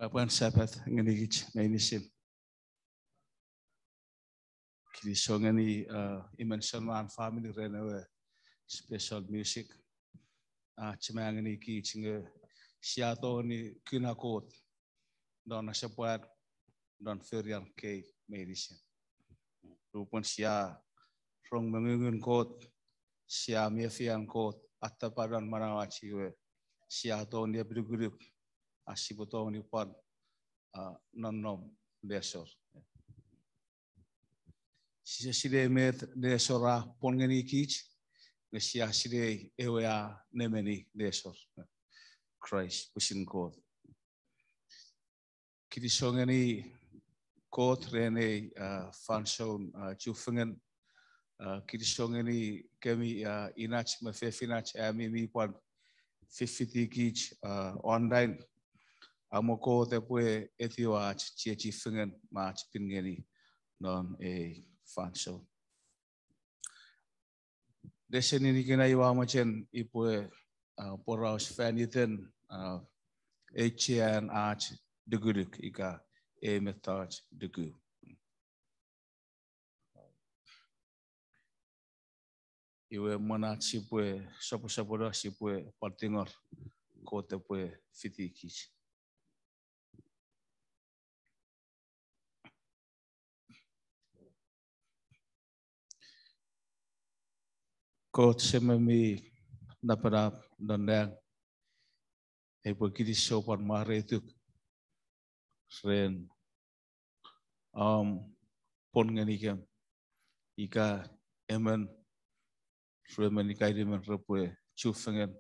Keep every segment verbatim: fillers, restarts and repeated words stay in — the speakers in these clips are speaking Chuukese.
Pwan Sabbath ngenikich meinisin. Kinisou ngeni, uh, Imenson me an family ren ewe special music. Uh, chema ngenikich nge sia tongeni kuna Kot non asepwan, non forian kei meinisin. Nupwen sia rong mongungun Kot, sia mefi an Kot attapa non manauach, iwe sia tongeni epinukunuk, a sipwe tongeni pwan, uh, nonnom nesor. Sise sinei met nesor a pwon ngenikich, nge sia sinei ewe a nemeni nesor, Kraist pwisin Kot. Kinisou ngeni Kot ren ei, uh, fansoun, uh, chufengen. Uh, kinisou ngeni kemi, uh, inach me fefinach ami mi pwan fiffitikich, uh, online. Amo Kot epwe etiwa ach chiechifengen me ach pin ngeni non ei fansoun. Nesen ikenai ua mochen upwe, uh, poraus fan iten, uh, ei chian ach lukuluk ika ei mettoch luku. Iwe mwen ach sipwe soposopono, sipwe pwan tingor Kot epwe fitikich. Kot Semei mi napanap non nang, upwe kinisou pwan mwareituk ren om pwon ngenikem, ika emon, ruemon ika nimen repwe chufengen,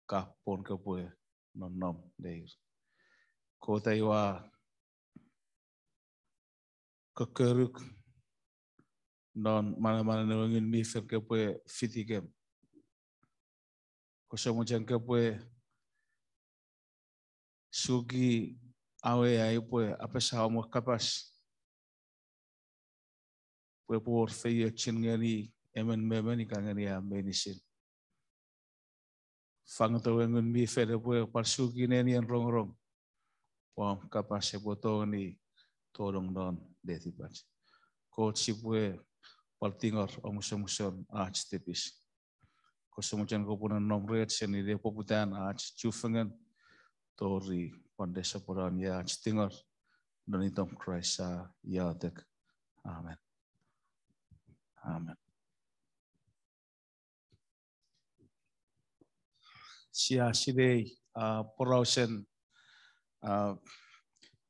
ka pwon kopwe nonnom neir. Kot, aua kokkoruk non manamanen ewe Ngun mi Fel kopwe fitikem. Kose mochen kopwe suki awe ai upwe apasa om we kapas, pwe epwe wor feiochun ngeni emon me emon ika ngeni am meinisin. Fangoto ewe Ngun mi Fel epwe pwan suki nenien rongorong pwe om kapas epwe tongeni tonong non netipach. Kot, sipwe pwan tingor omusomusen ach tipis. Kose mochen kopwe nonnom rech seni nepoputan ach chufengen tori pwan nesoponon ia ach tingor, non itom Kraist sia iotek. Amen. Amen. Sia sinei, uh, porausen, uh,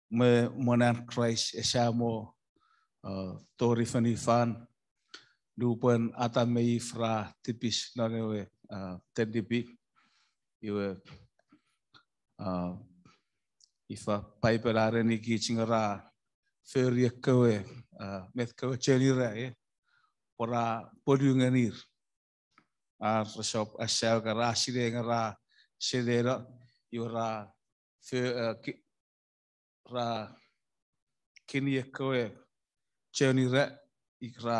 me mwen an Kraist esamo, uh, tori fonufan, nupwen Atam me If ra tipis non ewe, uh, tenipi. Iwe, uh, ifa Paipel a erenikich nge ra fori ekkewe, uh, met kewe chon ira, eh? Pwe ra polu ngenir. Ar resap asau ika ra sinei nge ra seneno, iwe ra fe-, uh, ki-, ra kini ekkewe chon ira, ika ra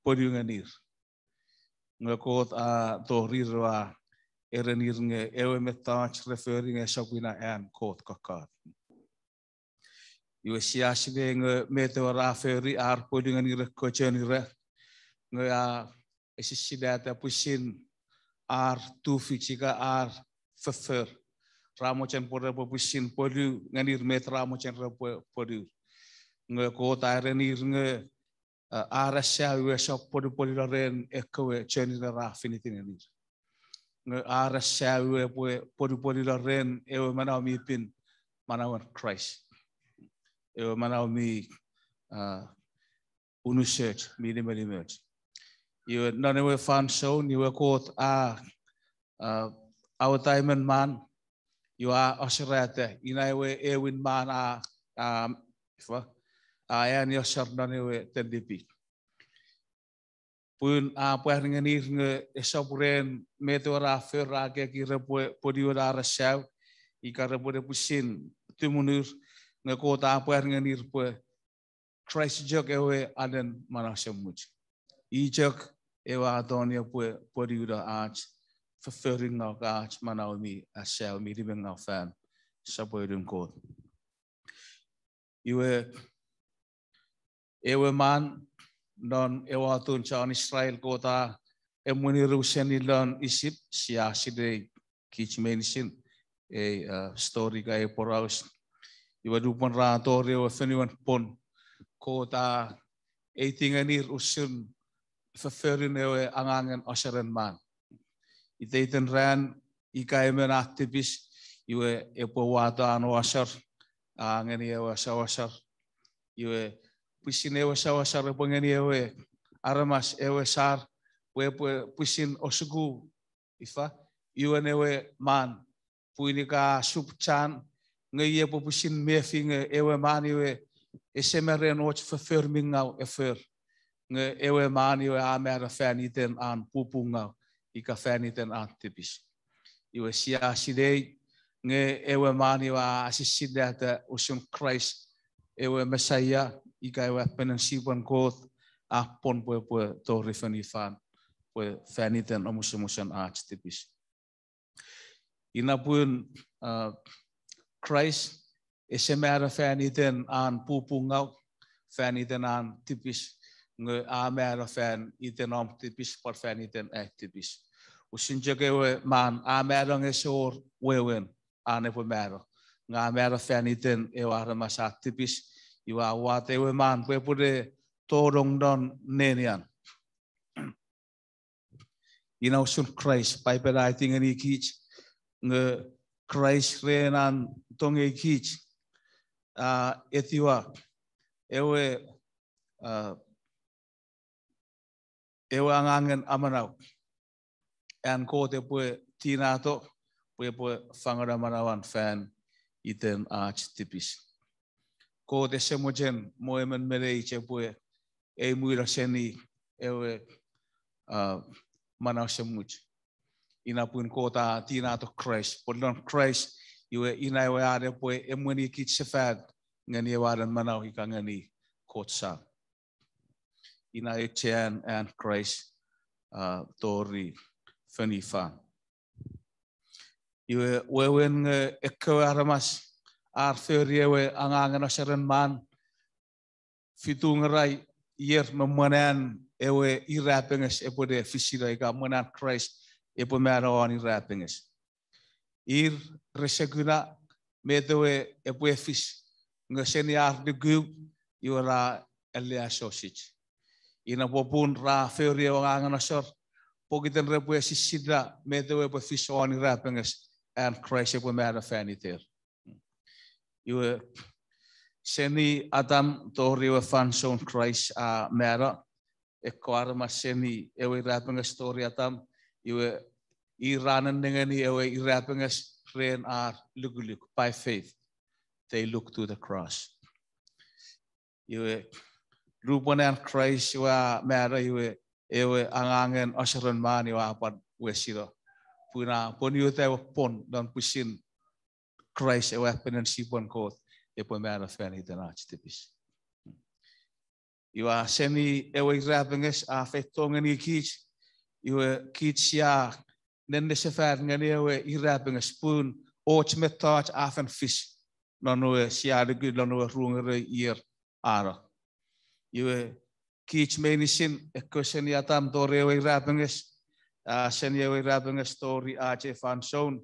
polu ngenir. Nge Kot a torir, a erenir nge ewe mettoch re fori nge esap ina an Kot kokkot. Iwe sia sinei nge met ewe ra fori, ar polu ngenir ekkewe chon ira, nge a esisinata pwisin ar tufich ika ar foffor. Ra mochen pwe repwe pwisin polu ngenir met ra mochen repwe polu. Nge Kot a erenir nge, uh, ar asau iwe esap pwolupwolulo ren ekkewe chon ira ra finiti ngenir. Nge ar asau iwe epwe pwolupwolulo ren ewe manau mi pin, manauen Kraist. Ewe manau mi, uh, unusoch, mi nimenimoch. Iwe non ewe fansoun, iwe Kot a, uh, autaimon man, iwe a aserata, ina ewe ewin man a, a, ifa, a eani asor non ewe tenipi. Pun a pwar ngenir nge esap ren met ewe ra fori, ra ekieki repwe pwoluno ar asau, ika repwe ne pwisin tumunur, nge Kot a pwar ngenir pwe Kraist chok ewe anen manau esemuch. I chok ewe a tongeni epwe pwoluno ach fofforingaw, ach manau mi asau, mi nimengau fan sopwonun Kot. Iwe, ewe man non ewe atun chon Israel Kot a emwenir seni lon Isip, sia sinei kich meinisin ei story ika ei poraus. Iwe nupwen ra tori ewe fonuen pwon, Kot a aiti ngenir usun fofforun ewe angangen aseren man. Iteiten ran ika emon a tipis, iwe epwe wato an asor, a ngeni ewe souasor. Iwe pwisin ewe souasor epwe ngeni ewe aramas ewe sar, pwe epwe pwisin osuku, ifa, iwen ewe man, pwin ika sup chan, nge i epwe pwisin mefi nge ewe man iwe ese meren och foffor mi ngaw e for. Nge ewe man iwe a mano fan iten an pupungau, ika fan iten an tipis. Iwe sia sinei nge ewe man iwe a asisinnata usun Kraist, ewe Mesaia, ika ewe apenen sipwen Kot, a pwon pwe epwe tori fonufan, pwe fan iten omusomusen ach tipis. Ina pun Kraist ese mano fan iten an pupungau, fan iten an tipis, nge a mano fan iten om tipis, pwan fan iten ai tipis. Usun chok ewe man a mano nge ese wor wewen an epwe mano, nge a mano fan iten ewe aramas a tipis, iwe a wate ewe man pwe epwene tonong non nenian. Ina usun Kraist, Paipen a aiti ngenikich, nge Kraist ren an tongei kich, a etiwa ewe, ewe angangen amanau an Kot epwe tinato, pwe epwe fangeno manauan fan iten ach tipis. Kot ese mochen mo emon me neich epwe ei mwino seni ewe manau esemuch. Ina pun Kot a tinato Kraist, pwe lon Kraist iwe ina ewe an epwe emwenikich sefan ngeni ewe anen manau ika ngeni Kot Sam. Ina auchean an Kraist tori fonufan. Iwe wewen nge ekkewe aramas ar fori ewe angangen aseren man fitu ngerai ier me mwen an ewe irapenges epwene fisino ika mwen an Kraist epwe mano won irapenges. Ir rese kuna met ewe epwe fis, nge seni ar nuku iwe ra aleasochis. Ina popun ra fori ewe angangen asor pokiten repwe esisinna met ewe epwe fis won irapenges an Kraist epwe mano fan iter. Iwe seni Atam tori ewe fansoun Kraist a mano, ekkewe aramas seni ewe irapenges tori Atam, iwe ir ra nennengeni ewe irapenges ren ar lukuluk, by faith they look to the cross. Iwe nupwen an Kraist iwe a mano iwe ewe angangen aseren man iwe a pwan wesino, pun a pwonueta ewe pwon non pwisin Kraist ewe apenen sipwen Kot epwe mano fan iten ach tipis. Iwe seni ewe irapenges a feito ngenikich, iwe kich sia nennesefan ngeni ewe irapenges pun och mettoch a fen fis non ewe sia nuku non ewe ru ngerou ier a no. Iwe kich meinisin ekkewe seni Atam tori ewe irapenges, a seni ewe irapenges tori ach ei fansoun,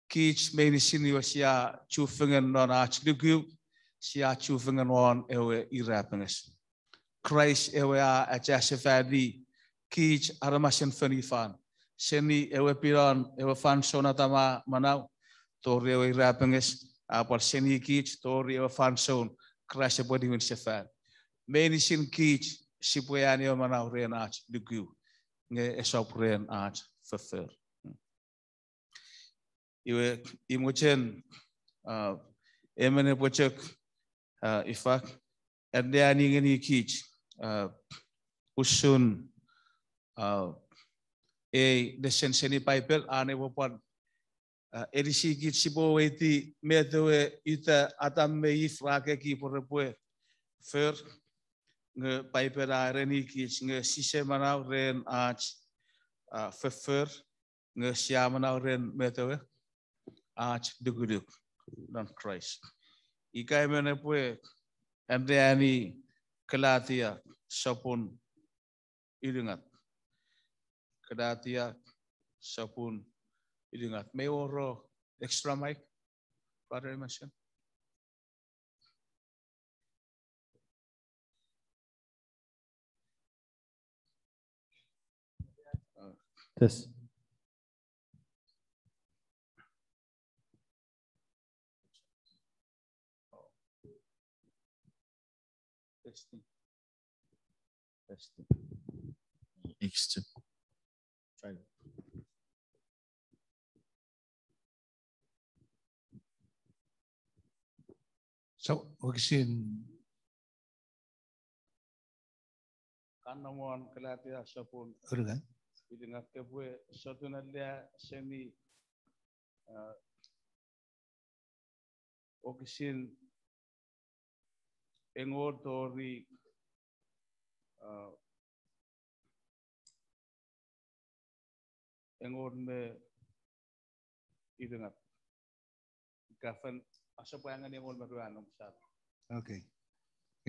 kich meinisin iwe sia chufengen non ach nuku, sia chufengen won ewe irapenges. Kraist ewe a achasefani kich aramasen fonufan seni ewe pinon ewe fansoun Atam a manau tori ewe irapenges, a pwan seni kich tori ewe fansoun Kraist epwe niwin sefan. Meinisin kich sipwe ani ewe manau ren ach nuku, nge esap ren ach foffor. Iwe, i mochen, emon epwe chok, ifa, anneani ngenikich usun ei nesen seni Paipel an epwe pwan anisikich sipwe weweiti met ewe ita Atam me If ra ekieki pwe repwe for, nge Paipel a erenikich nge sise manau ren ach foffor, nge sia manau ren met ewe, ach lukuluk. non Kraist. Ika emon epwe anneani Kalatia sopun ulungat. Kalatia sopun ulungat. Mi wor extra mic, Brother Emerson? Test. Testing. Testing. X two. Try that. So, wokisin Kan nom won Kalatia sopun ulungat. Ulungat, kopwe sotun alea seni, uh, wokisin engon tori, uh, engon me ulungat. Ika fen asopwangeni engon me ruanu, sa. Okay.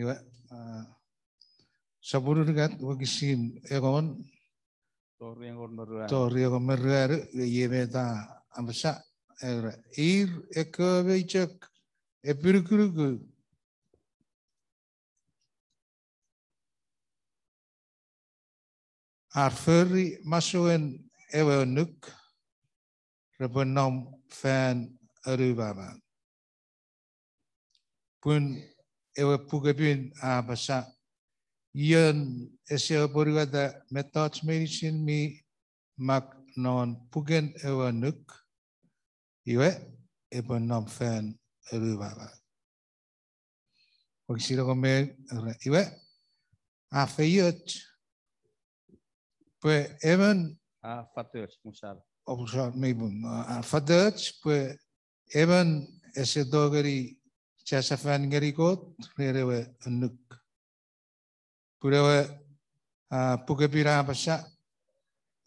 Iwe, uh, sopun ulungat wokisin engon tori engon me ruanu. Tori engon me ruanu, iwe iei met a apasa, era, ir ekkewe mei chok epinukunuku ar fori masouen ewe annuk, repwe nom fan anumaman. Pun ewe Puk Pin a apasa, ion ese apwonueta mettoch meinisin mi mak non puken ewe annuk, iwe, epwe nom fan anumaman. Wokisin engon me, iwe, a feioch pwe emon, a fatoch, musal. Oh, sorry, mi pung. A fatoch pwe emon ese tongeni chasefan ngeni Kot ren ewe annuk. Pun ewe, a, Puk Pin a apasa,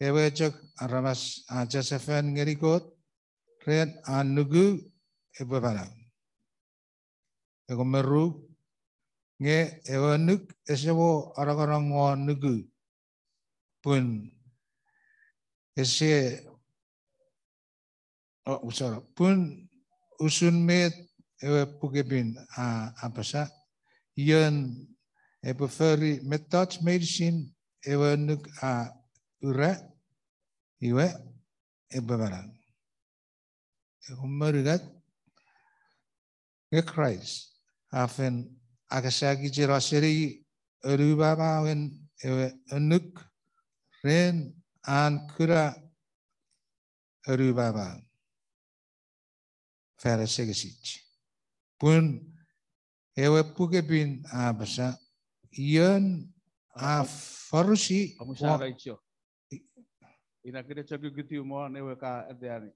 ewe chok aramas a chasefan ngeni Kot ren an nuku epwe manau. Engon me ru, nge ewe annuk ese mo anongonong won nuku, pun ese, oh, sorry, pun usun met ewe Puk Pin a apasa, ion epwe fori mettoch meinisin ewe annuk a ura, iwe, epwe manau. Engon me unungat, nge Kraist a fen akasakich ena seni anumamawen ewe annuk ren an kuna anumamau fan asengesich. Pun ewe Puk Pin a apasa, ion a forisi, amusa wa- raicho. Ina kene chok ukutiw mon ewe ka anneani.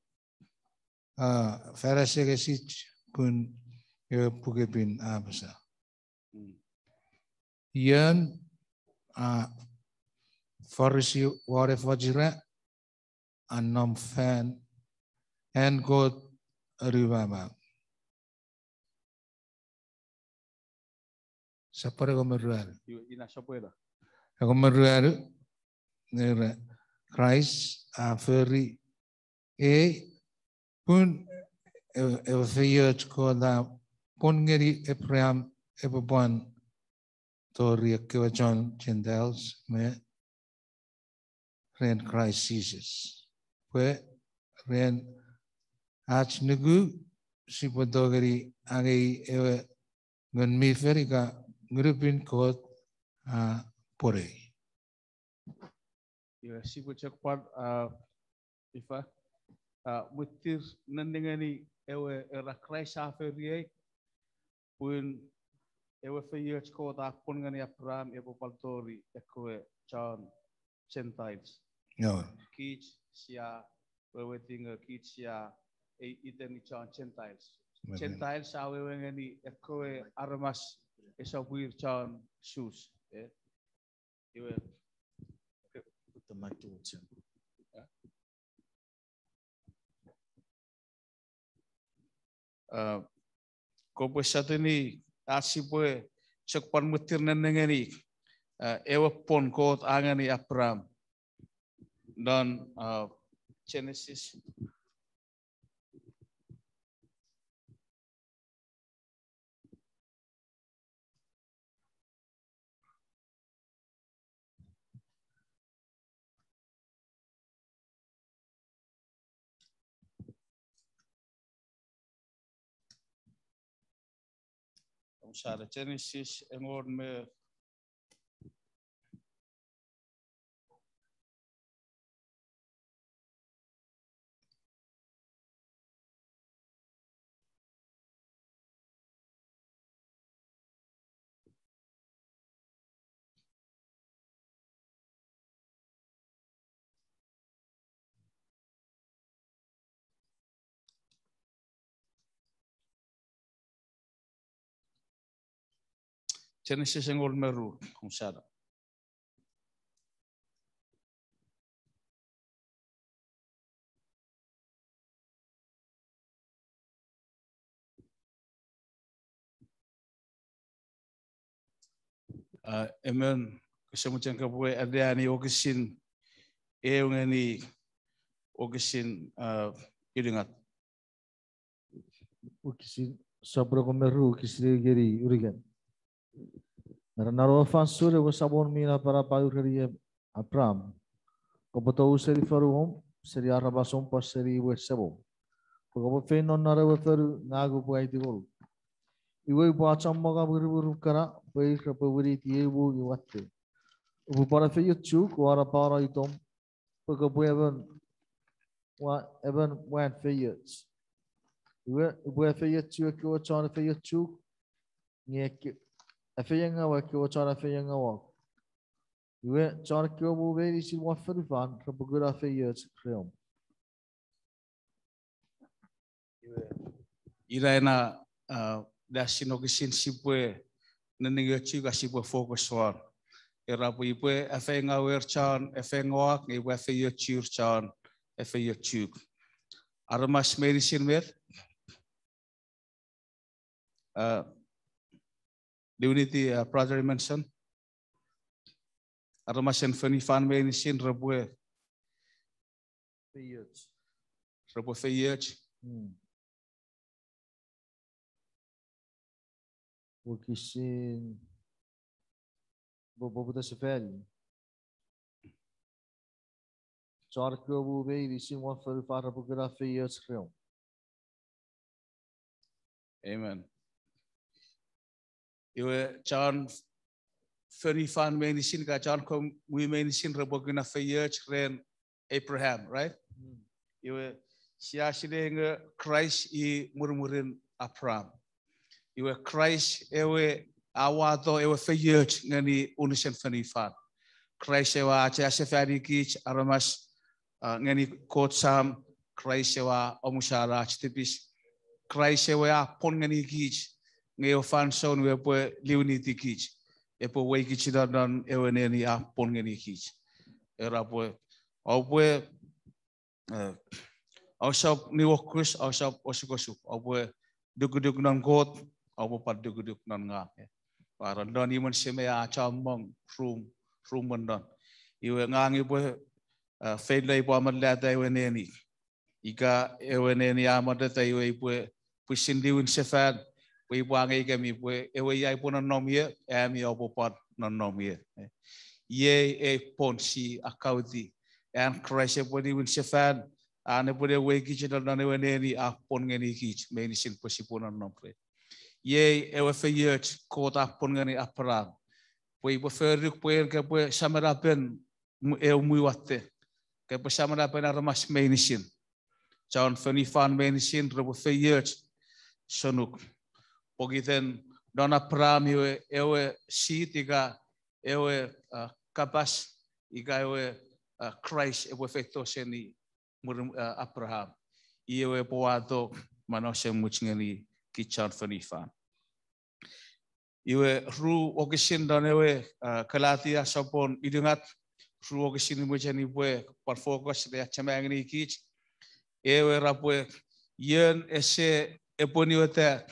A, fan asengesich pun ewe Puk Pin a apasa, ion a forisi won efoch ira a nom fan an Kot anumamau. Sopwun engon me ruanu. Iwe, ina sopwun ena. Engon me ruanu, era, Kraist a fori ei pun ewe, ewe feioch Kot a pwon ngeni Abraham epwe pwan tori ekkewe chon Gentiles me ren Kraist Jises. Pwe ren ach nuku sipwe tongeni angei ewe Ngun mi Fel ika Ngunupin Kot a pwonei. Iwe sipwe chok pwan, a, ifa, a, mwittir nennengeni ewe era Kraist a fori ei, pun ewe feioch Kot a pwon ngeni Abraham epwe pwan tori ekkewe chon Gentiles. Kich sia weweiti nge kich sia ei iteni chon Gentiles. Gentiles a wewe ngeni ekkewe aramas esap ir chon Jews, e? Iwe, put the mic towards him. Yeah. uh, kopwe sotuni ach sipwe chok pwan mwitir nennengeni, uh, ewe pwon Kot a ngeni Abraham non, uh, Genesis. Omusano Genesis engon me Genesis engon me ru, omusano. Uh, emon, kose mochen kopwe aneani wokisin eu ngeni wokisin, uh, unungat. Wokisin, sopun engon me ru, wokisin eu ngeni unungat. Era, non ewe fansoun ewe Samon mi napanap a ureni Abraham, kopwe tou seni fonuom, seni aramasom, pwan seni imwen semom, pwe kopwe feino non ewe fonu ngang upwe aiti ngonuk. Iwe upwe achommong om mwirimwirum kana pwe ir repwe winiti eu muu mi watte. Upwe pwan efeiochuk o anapano itom pwe kopwe emon, emon mwan feioch. Iwe upwe efeiochu ekkewe chon efeiochuk, nge efeiengaua ekkewe chon afeiengauok. Iwe chon ekkewe muu meinisin won fonufan repwe kuna feioch reom. Ina ena, uh, lesson wokisin sipwe nenengeni ika sipwe focus won. Era pwe ipwe afeiengauer chon afeiengauok, nge ipwe efeiochur chon efeiochuk. Aramas meinisin met? Uh, niwiniti, uh, Brother Emerson. Aramasen fonufan meinisin repwe feioch. Repwe feioch. Wokisin, bo-, poputa sefal. Chon ekkewe muu meinisin won fonufan repwe kuna feioch reom. Amen. Iwe chon fonufan meinisin, ka chon ekkewe muu meinisin repwe kuna feioch ren Abraham, right? Iwe sia sinei nge Kraist i mwirimwirin Abraham. Iwe Kraist ewe a wato ewe feioch ngeni unusen fonufan. Kraist ewe a achasefanikich aramas, uh, ngeni Kot Sam. Kraist ewe a omusano ach tipis. Kraist ewe a pwon ngenikich, nge ewe fansoun we epwe liwinitikich, epwe weikich non ewe neni a pwon ngenikich. Era pwe, oupwe, uh, ousap niuokus, ousap osukosuk, oupwe dukunuk non Kot, oupwe pwan dukunuk non ngang. Pwe non imwen Semei a chommong rum, rum me non. Iwe ngang ipwe, uh, feilo ipwe amolata ewe neni. Ika ewe neni a amolata iwe ipwe pwisin liwin sefan, pwe ipwe angei kemi pwe ewe ia epwe nonnom ie, ami oupwe pwan nonnom ie. Iei ei pwon sia kauti. An Kraist epwe liwin sefan, an epwe ne weikich non ewe neni a pwon ngenikich meinisin pwe sipwe nonnom ren. Iei ewe feioch Kot a pwon ngeni Abraham, pwe ipwe foruk pwe en kopwe samanapen eu mwiwatte, kopwe samanapen aramas meinisin. Chon fonufan meinisin repwe feioch senuk. Pokiten non Abraham iwe ewe seed ika ewe, uh, kapas ika ewe, uh, Kraist epwe feito seni mwirin, uh, Abraham. Iwe epwe wato manau esemuch ngeni kich chon fonufan. Iwe ru wokisin non ewe, uh, Kalatia sopun unungat, ru wokisin mi mochen ipwe pwan focus ne achema ngenikich. Ewe era pwe, ien ese epwe niueta,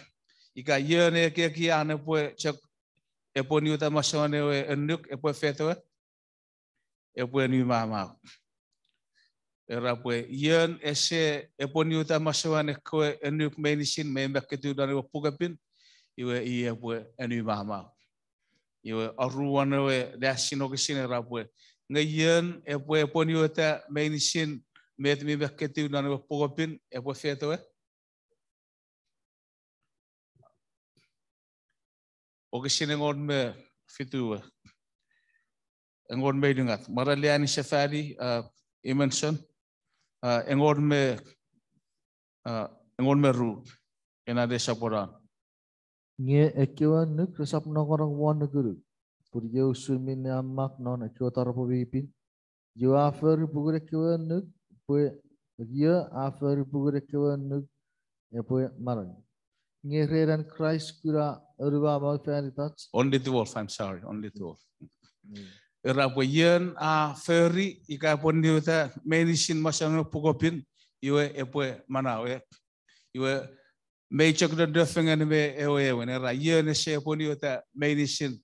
ika ion ekieki an epwe chok epwe niueta masouen ewe annuk epwe feito, epwe niumamau. Era pwe ion ese epwe niueta masouen ekkewe annuk meinisin mi makketiw non ewe pukepin, iwe i epwe niumamau. Iwe aruan ewe nasin wokisin era pwe, nge ion epwe, epwe niueta meinisin met mi makketiw non ewe pukepin epwe feito. Wokisin engon me fitu, engon me unungat. Mwaraleani sefani, a, Emonson, a, engon me, a, engon me ru, ena de soponon. Nge ekkewe annuk resap nongonong won nukunuk, pun iei usun minne a mak non ekkewe taropwe mi pin, io a fori pungun ekkewe annuk, pwe, io a fori pungun ekkewe annuk, epwe manau. Nge ren an Kraist kuna anumamau fan itach. Only twelve, I'm sorry, only twelve. Era pwe ion a fori ika epwe niueta meinisin masouen ewe pukepin, iwe epwe manau, e. Iwe mei chok nonno fengen me ewe, ewe, era ion ese epwe niueta meinisin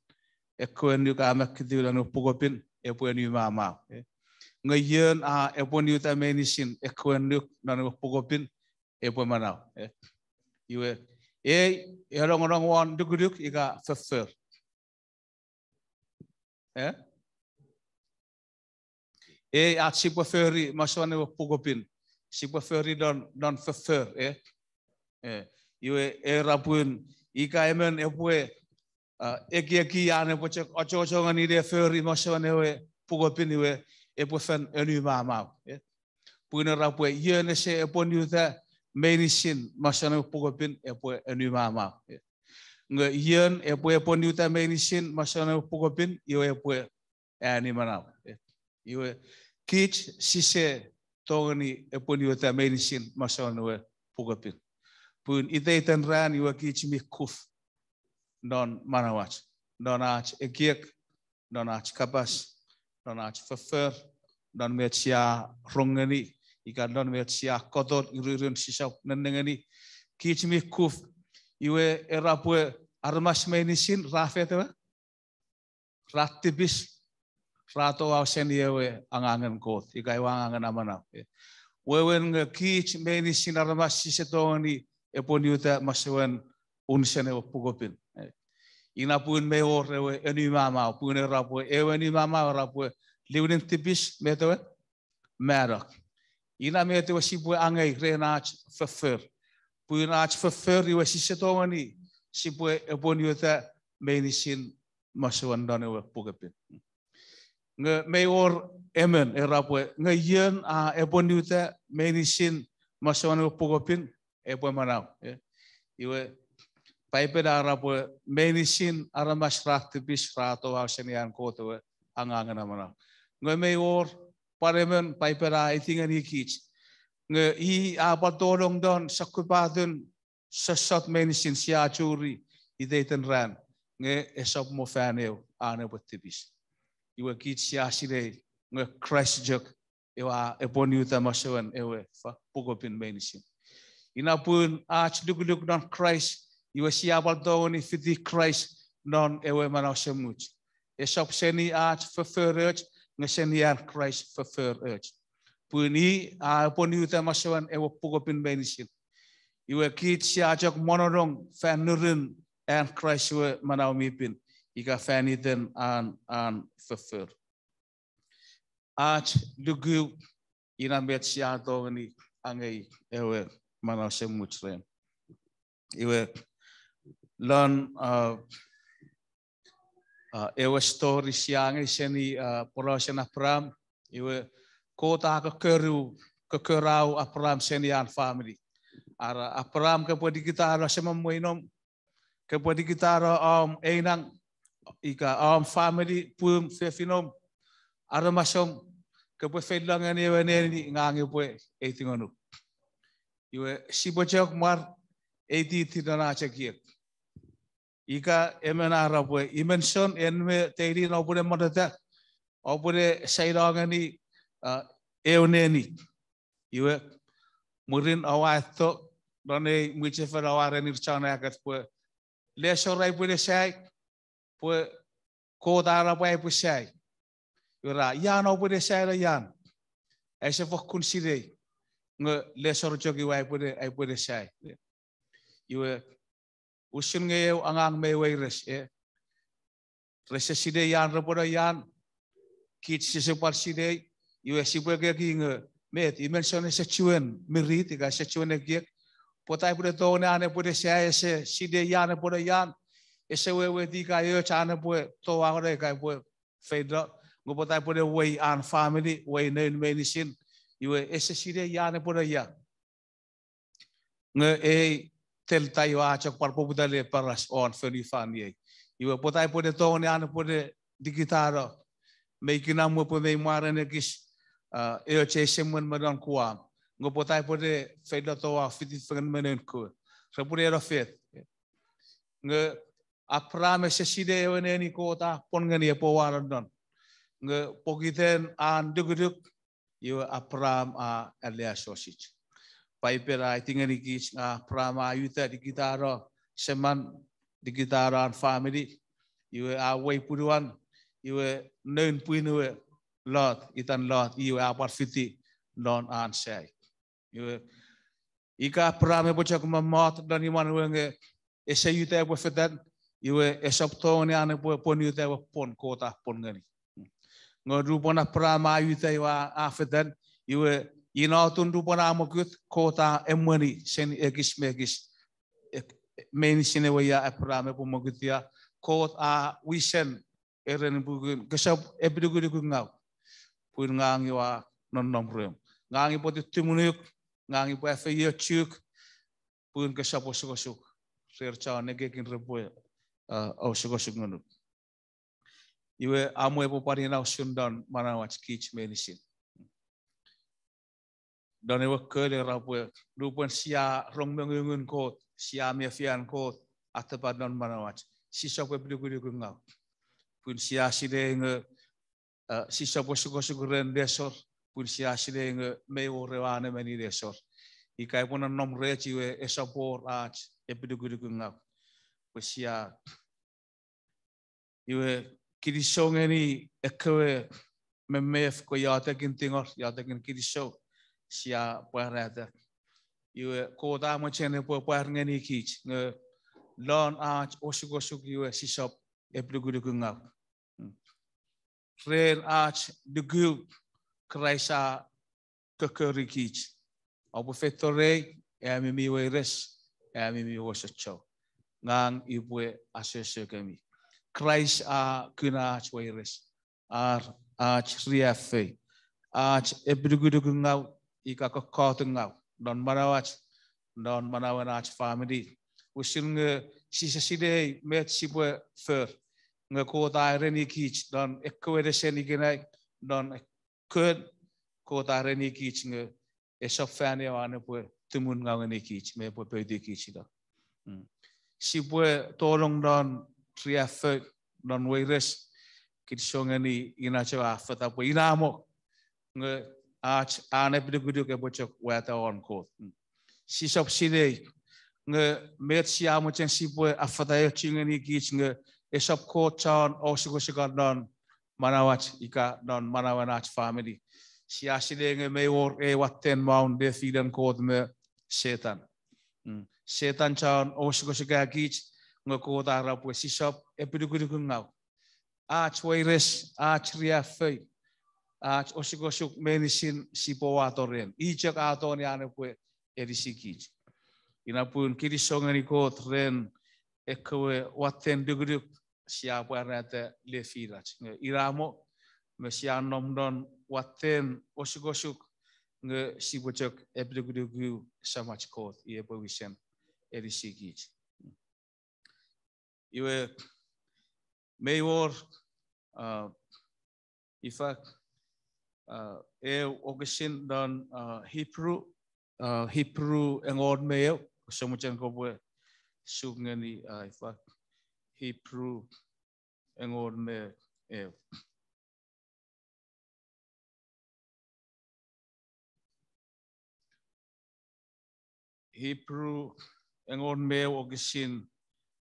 ekkewe annuk a makketiw non ewe pukepin epwe niumamau, e. Nge ion a epwe niueta meinisin ekkewe annuk non ewe pukepin epwe manau, e. Iwe, ei, e nongonong won nukunuk ika foffor. E? Ei ach sipwe fori masouen ewe pukepin, sipwe fori non, non foffor, e? E, iwe era pun ika emon epwe, a, ekieki an epwe chok achocho ngeni ne fori masouen ewe pukepin iwe epwe fen niumamau, e? Pun era pwe ion ese epwe niueta meinisin masouen ewe pukepin epwe niumamau, e. Nge ion epwe, epwe niueta meinisin masouen ewe pukepin iwe epwe ani manau, e. Iwe kich sise tongeni epwe niueta meinisin masouen ewe pukepin. Pun iteiten ran iwe kich mi kuf non manauach, non ach ekiek, non ach kapas, non ach foffor, non met sia rong ngeni, ika non met sia kotor ururun sisap nennengeni. Kich mi kuf, iwe era pwe aramas meinisin ra feito, ra tipis, ra toau seni ewe angangen Kot, ika ewe angangen amanau, e. Wewen nge kich meinisin aramas sise tongeni epwe niueta masouen unusen ewe pukepin, e. Ina pun mei wor ewe niumamau, pun era pwe ewe niumamau era pwe liwinin tipis met ewe, mano. Ina met ewe sipwe angei ren ach foffor. Pun ach foffor iwe sise tongeni sipwe epwe niueta meinisin masouen non ewe pukepin. Nge mei wor emon era pwe nge ion a epwe niueta meinisin masouen ewe pukepin epwe manau, e. Iwe Paipen a era pwe meinisin aramas ra tipis, ra toau seni an Kot ewe angangen amanau. Nge mei wor pwan emon Paipen a aiti ngeni kich, nge i a pwal tolong non sokkopatun sossot meinisin sia churi iteiten ran, nge esap mo fan eu an epwe tipis. Iwe kich sia sinei nge Kraist chok ewe a epwe niueta masouen ewe pukepin meinisin. Ina pun ach lukuluk non Kraist, iwe sia pwal tongeni fiti Kraist non ewe manau esemuch. Esap seni ach fofforoch, nge seni an Kraist fofforoch. Pun i a epwe niueta masouen ewe pukepin meinisin. Iwe kich sia chok mononong fan nurun an Kraist ewe manau mi pin, ika fan iten an, an foffor. Ach luku, ina met sia tongeni angei ewe manau esemuch ren. Iwe lon, a, a, ewe story sia angei seni, a, porausen Abraham, iwe Kot a kokkoru, kokkorau Abraham seni an famini. Ara Abraham, kopwe nikitano semom me inom, kopwe nikitano om einang, ika om famini, pwum, fefinom, aramasom, kopwe feilo ngeni ewe neni, ngang upwe aiti ngonuk. Iwe sipwe chok mwar, aititi non ach ekiek. Ika emon a era pwe, I Menson, en me Teinin oupwene moteta, oupwene saino ngeni, a, eu neni. Iwe mwirin oua eto, non ei mwichefen a ua erenir chon aket pwe lesor aipwe ne sai, pwe Kot a era pwe aipwe sai. Iwe ra, ian oupwe ne sai ina ian? Aise fokkun sinei, nge lesor chok iwe aipwe ne, aipwe ne sai. Iwe, usun nge eu angang mi weires, e. Rese sinei ian repwe ne ian, kich sise pwan sinei, iwe sipwe ekieki nge met, i mention ese chuen mirit, ika ese chuen ekiek, pwata aipwe ne tongeni an epwe ne sai, ese sinei ian epwe ne ian, ese weweiti ika eoch an epwe toau ne ika epwe feino, nge pwata aipwe ne wei an family, wei noun meinisin, iwe ese sinei ian epwe ne ian. Nge ei Delta iwe a chok pwan poputa le paras won fonufan iei. Iwe pwata aipwe ne tongeni an epwe ne nikitano, mei kinamwe pwe mei mwaren ekis, a, eoch ei semwen me non Guam. Nge pwata aipwe ne feino toau fiti fengen me noun kewe. Repwe ne no fet. Nge Abraham ese sinei ewe neni Kot a pwon ngeni epwe wanong non. Nge pokiten an lukuluk, iwe Abraham a aleasochis. Paipen a aiti ngenikich nge Abraham a uta nikitano seman, nikitano an family, iwe a wei punuan, iwe noun pwin we Lot, itan Lot, iwe a pwan fiti non an sai. Iwe, ika Abraham epwe chok mommot non imwan we nge ese uta epwe fetan, iwe esap tongeni an epwe pwon uta ewe pwon Kot a pwon ngeni. Nge nupwen Abraham a uta iwe a, a fetan, iwe ina atun nupwen a mokut Kot a emweni seni ekis me ekis. Ek-, meinisin ewe ia Abraham epwe mokut ia, Kot a wisen eren pukun, kesap epinukunukungaw. Pun ngang iwe a nonnom reom. Ngang ipwe tutumunuk, ngang ipwe afeiochuk, pun kesap osukosuk rer chon ekiekin repwe, a, osukosuk ngonuk. Iwe amo epwe pwan ina usun non manauach kich meinisin. Non ewe kon era pwe nupwen sia rong mongungun Kot, sia mefi an Kot atepat non manauach, sisap epinukunukungaw. Pun sia sinei nge, a, sisap osukosuk ren lesor, pun sia sinei nge mei wor ewe a nemeni lesor. Ika epwe nonnom rech iwe esap wor ach epinukunukungaw. Pwe sia Iwe kinisou ngeni ekkewe memef kewe iotekin tingor, iotekin kinisou, sia pwarata. Iwe Kot a mochen epwe pwar ngenikich nge lon ach osukosuk iwe sisap epinukunukungaw. Ren ach nuku Kraist a kokorikich. Oupwe feito rei, ami mi weires, ami mi wosochou. Ngang upwe asoso kemi. Kraist a kuna ach weires, ar ach riaffou, ach epinukunukungaw ika kokkotungaw non manauach, non manauen ach famini. Usun nge sise sinei met sipwe for, nge Kot a erenikich non ekkewe nesen ikenai, non kon Kot a erenikich nge esap fan ew an epwe tumun ngaw ngenikich me epwe poutikich ina. Sipwe tolong non riaffou, non weires, kinisou ngeni ina chok a fata pwe ina mo nge ach an epinukunuk epwe chok wata won Kot. Sisap sinei nge met sia mochen sipwe afata eochu ngenikich nge esap Kot chon osukosuk non manauach ika non manauen ach famini. Sia sinei nge mei wor ew watten maun nefinen Kot me Setan. Setan chon osukosuka kich nge Kot a era pwe sisap epinukunukungaw. Ach weires, ach riaffou, ach osukosuk meinisin sipwe wato ren. I chok a tongeni an epwe anisikich. Ina pun kinisou ngeni Kot ren ekkewe watten nukunuk sia pwarata lefinach. Nge ina mo me sia nom non watten osukosuk nge sipwe chok epinukunuku Samach Kot i epwe wisen anisikich. Iwe mei wor, a, ifa, a, ew wokisin non, a, Hebrew, a, Hebrew engon me ew, kose mochen kopwe suk ngeni, a, ifa, Hebrew engon me ew. Hebrew engon me eu wokisin,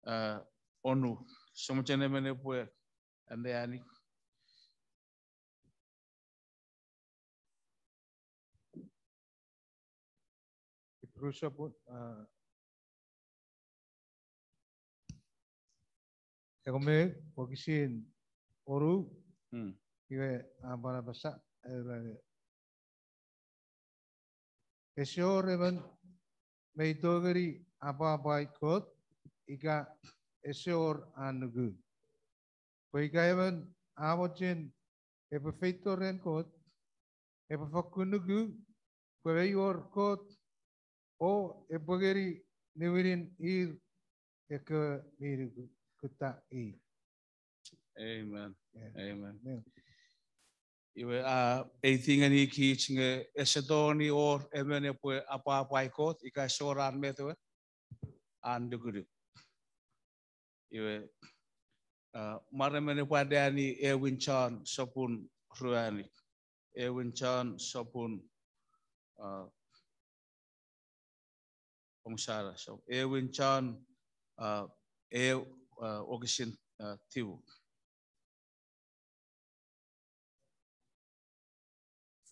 uh, onu. Sia mochen emon epwe anneani. Hebrew sopun, uh, engon me eu wokisin onu, hmm, iwe a pwan apasa, era, ese wor emon mi tongeni apwapwai Kot ika ese wor an nuku. Pwe ika emon a mochen epwe feito ren Kot, epwe fokkun nuku pwe mei wor Kot o epwe ngeni niwinin ir ekkewe mi nuku kutta i. Amen. Amen. Amen. Iwe, a, eiti ngeni kich nge ese tongeni wor emon epwe apwapwai Kot ika ese wor an met ewe, an nukunuk. Iwe, a, mwaremen epwe anneani ewin John sopun ruanu. Ewin John sopun, a, omusala. So, ewin John, a, eu, a, wokisin, a, tiu.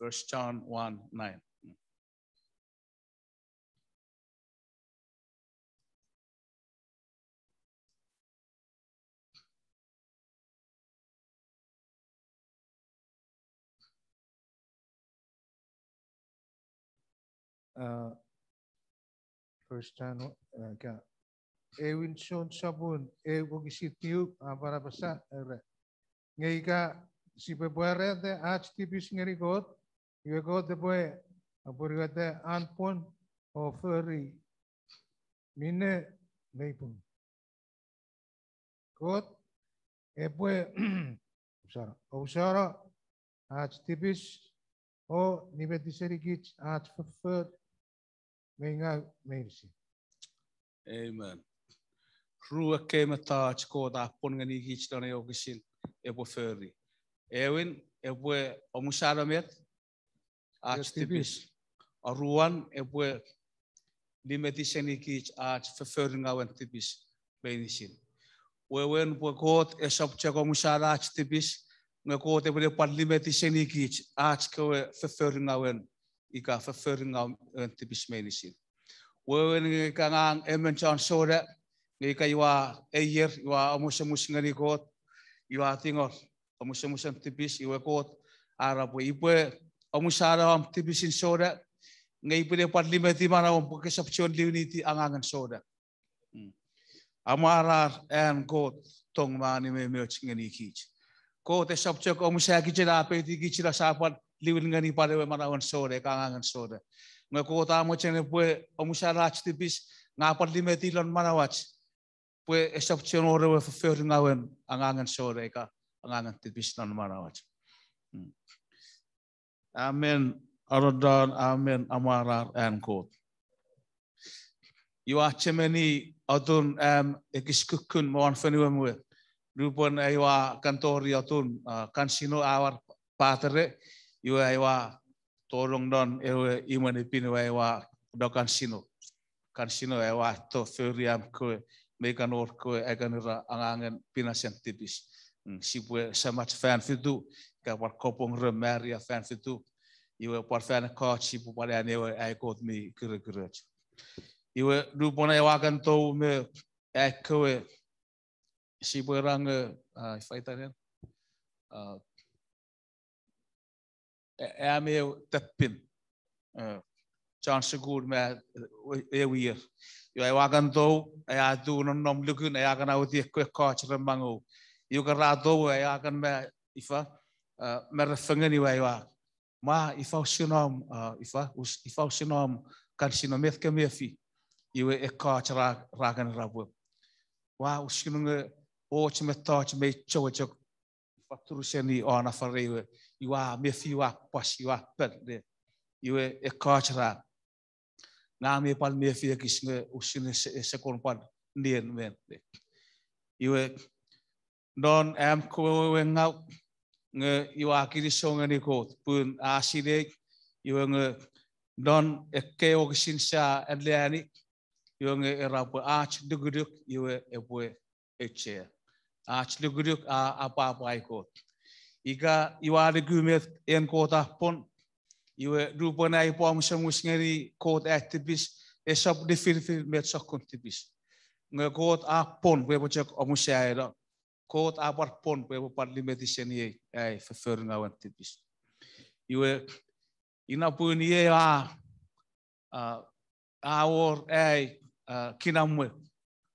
First John one nine. Uh, First John, uh, ka, ewin John sopun eu wokisin tiu a pwan apasa, era, nge ika sipwe pwarata ach tipis ngeni Kot, iwe Kot epwe apwonueta an pwon o fori minne mei pung. Kot epwe, sorry, omusano ach tipis o nimeti senikich ach foffor mi ngau meinisin. Amen. Ru ekkei mettoch Kot a pwon ngenikich non ei wokisin epwe fori. Ewin, epwe omusano met? Ach tipis. Tipis. Aruan, epwe nimeti senikich ach fofforingawen tipis meinisin. Wewen pwe Kot esap chok omusano ach tipis, nge Kot epwe pwan nimeti senikich ach kewe fofforingawen, ika fofforingawen tipis meinisin. Wewen nge ika ngang emon chon sona, nge ika iwa eier, iwa omusomus ngeni Kot, iwa tingor omusomusen tipis, iwe Kot a era pwe ipwe omusano om tipisin sona, nge ipwe pwan nimeti manauom pwe kesap chuen liwiniti angangen sona. Mm. Amwarar an Kot tong me anime moch ngenikich. Kot esap chok omusa kich ena, a peitikich ena sa pwan liwin ngeni pwan ewe manauen sona, ika angangen sona. Nge Kot a mochen epwe omusano ach tipis, nge a pwan nimeti lon manauach pwe esap chuen wor ewe fofforingawen angangen sona ika angangen tipis non manauach. Mm. Amen, arodon, amen, amwarar an Kot. Iwa chemeni atun am ekis kukkun me won fonuem we. Nupwen aiwa kan tori atun, ah, kansino, a war patere, iwe aiwa tonong non ewe imwen epin we aiwa no kansino. Kansino aiwa to fori am kewe, me ikan wor kewe ai kan ura angangen pinasen tipis. Mm, sipwe semach fan fitu, ika pwan kopong ren Maria fan fitu, iwe pwan fan ekkoch sipwe pwan anewe ai Kot mi kirekiroch. Iwe nupwen aiwa kan tou me ai kewe, sipwe range, ah, ifa itanen? Ah, e-, am eu teppin. Eh, chon sukun me, eh, eu ier. Iwe aiwa kan tou, aia tu nonnom lukun, aia kan auti ekkewe ekkoch ren mangou. Iwe ka ra tou, aia kan me ifa, eh, me re fengeni we aiwa. Ma ifa usun om, eh, ifa, us-, ifa usun om kansino, met ke mefi? Iwe ekkoch ra, ra kan era pwe, ua usun nge och mettoch mei chowe chok ifa turuseni on afarei we, iwa mefi, iwa pwas, iwa pele. Iwe ekkoch ra, ngang mi pwan mefi ekis nge usun ese, ese kon pwan nien men. Iwe non am kewe wewe ngaw, nge iwa kinisou ngeni Kot pun a sinei, iwe nge Non ekkei wokisin sia alleani, iwe nge era pwe ach lukuluk iwe epwe auchea. Ach lukuluk a apwapwai Kot. Ika iwe a luku met en Kot a pwon, iwe nupwen ai upwe omusomus ngeni Kot ai tipis, esap nifinifin met sokkun tipis. Nge Kot a pwon pwe epwe chok omusaeno. Kot a pwan pwon pwe epwe pwan nimeti seniei ai fofforungawen tipis. Iwe, ina pun iei a, a wor ai kinamwe,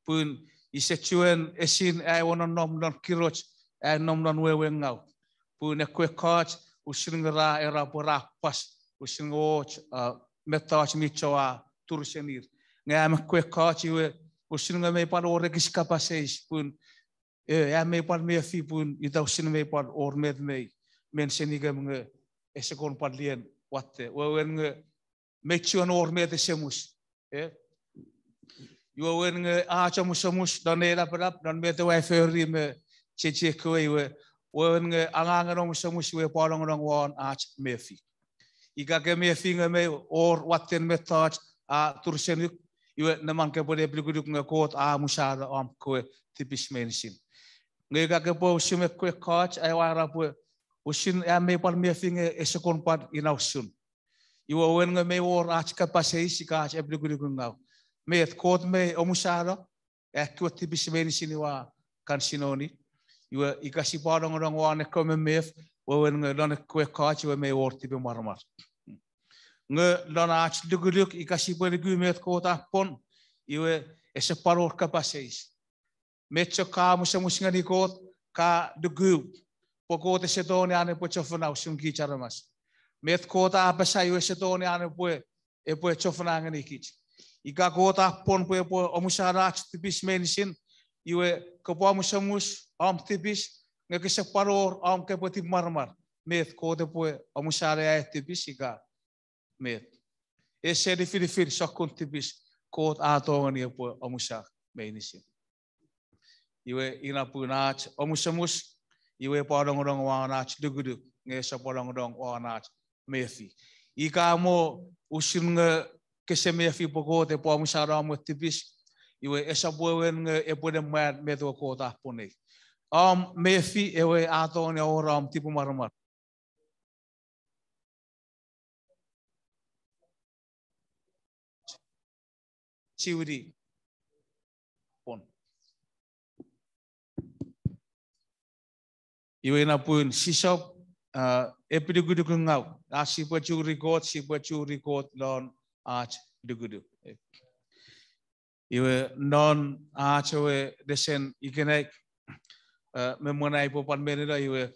pun ise chuen esin ai we nonnom non kiroch, ai nom non wewe ngaw. Pun ekkewe ekkoch usun nge ra era pwe ra pas, usun nge och mettoch mi choa turusenir. Nge am ekkewe ekkoch iwe usun nge mei pwan wor ekis kapas eis pun, e, am mei pwan mefi pun ita usun mei pwan wor met mei men senikem nge ese kon pwan lien watte. Wewen nge mei chuen wor met esemuch. E, iwe wewen nge ach omusomus non ei lapalap, non met ewe ai fori me chiechi ekkewe iwe, wewen nge angangen omusomus iwe pwal nongonong won ach mefi. Ika ke mefi nge mei wor watten mettoch a turusenuk, iwe neman kepwe ne epilukuluk nge Kot a amusano om kewe tipis meinisin. Nge ika kepwe usun ekkewe ekkoch ai ua era pwe usun am mei pwan mefi nge ese kon pwan ina usun. Iwe wewen nge mei wor ach kapas eis ika ach epilukuluk ngaw. Met Kot mei omusano ekkewe tipis meinisin iwe a kan sinoni. Iwe ika sipwe nongonong won ekkewe memef, wewen nge lon ekkewe ekkoch iwe mei wor tipemwaramwar. Nge lon ach lukuluk ika sipwe luku met Kot a pwon, iwe ese pwan wor kapas eis. Met chok ka omusomus ngeni Kot, ka luku pwe Kot ese tongeni an epwe chofona usun kich aramas. Met Kot a apasa iwe ese tongeni an epwe, epwe chofona ngeni kich. Ika Kot a pwon pwe epwe omusano ach tipis meinisin, iwe kopwe omusomus om tipis, nge kese pwan wor om kepwe tipemwaramwar. Met Kot epwe omusano ai tipis ika met. Ese nifinifin sokkun tipis, Kot a tongeni epwe omusa meinisin. Iwe ina pun ach omusomus, iwe epwe nongonong won ach lukuluk, nge esap nongonong won ach mefi. Ika mo usun nge kese mefi pwe Kot epwe omusano om we tipis, iwe esap wewen nge epwe ne mwan met ewe Kot a pwon ei. Om mefi ewe a tongeni awora om tipemwaramwar. Siwini pwon. Iwe ina pun sisap, a, epilukuluk ngaw. A, sipwe churi Kot, sipwe churi Kot lon ach lukuluk. Iwe non ach ewe lesen ikenai, a, me mwen ai upwe pwan menino iwe,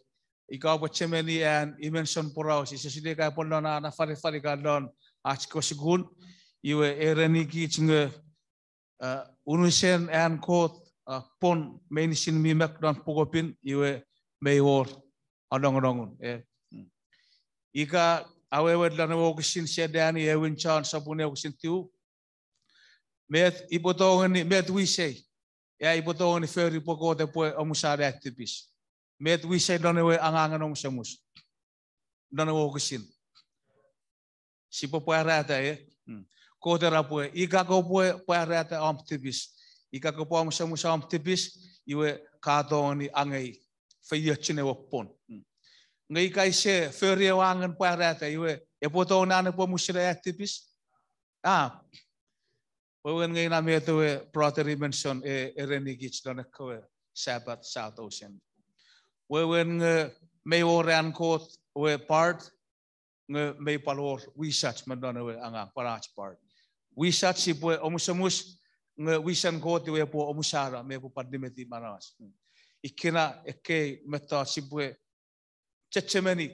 ika oupwe chemeni an I Mention poraus, ise sinei ika pwan lon an afanafan ika lon ach kewe sukun, iwe ereni kich nge, a, unusen an Kot, a, pwon meinisin mi mak lon Puk Pin, iwe mei wor anongonongun, e. Ika awewe lon ewe wokisin sia alleani, Ewin John sopun ew wokisin tiu. Met upwe tongeni, met wisei, ia upwe tongeni fori pwe Kot epwe omusano ai tipis? Met wisei lon ewe angangen omusomus lon ewe wokisin? Sipwe pwarata, e? Kot era pwe ika kopwe pwarata om tipis, ika kopwe omusomus om tipis, iwe ka tongeni angei feiochun ewe pwon. Nge ika ise fori ewe angangen pwarata, iwe epwe tongeni an epwe musila ai tipis? A, wewen nge ina met ewe brother I Mention e, ereni kich lon ekkewe Sabbath sa tou seni. Wewen nge mei wor an Kot we part, nge mei pwal wor wisach me non ewe angang pwan ach part. Wisach sipwe omusomus, nge wisen Kot iwe epwe omusano me epwe pwan nimeti manauach. Ikkena ekkei mettoch sipwe chechemeni,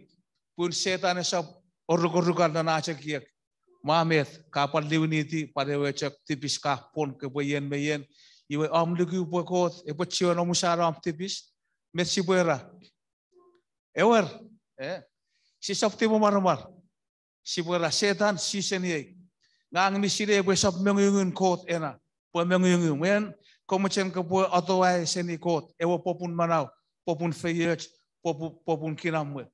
pun Setan esap orukorukan non ach ekiek. Ma met, ka pwan liwiniti pwan ewe chok tipis ka pwon kopwe ien me ien, iwe om luku pwe Kot epwe chiwen omusano om tipis, met sipwe era? Ewer, e? Sisap tipemwaramwar. Sipwe era, Setan, su seniei. Ngang mi sinei pwe esap mongungun Kot ena, pwe mongungun. Mwen komochen kopwe atoai seni Kot ewe popun manau, popun feioch, popu-, popun kinamwe.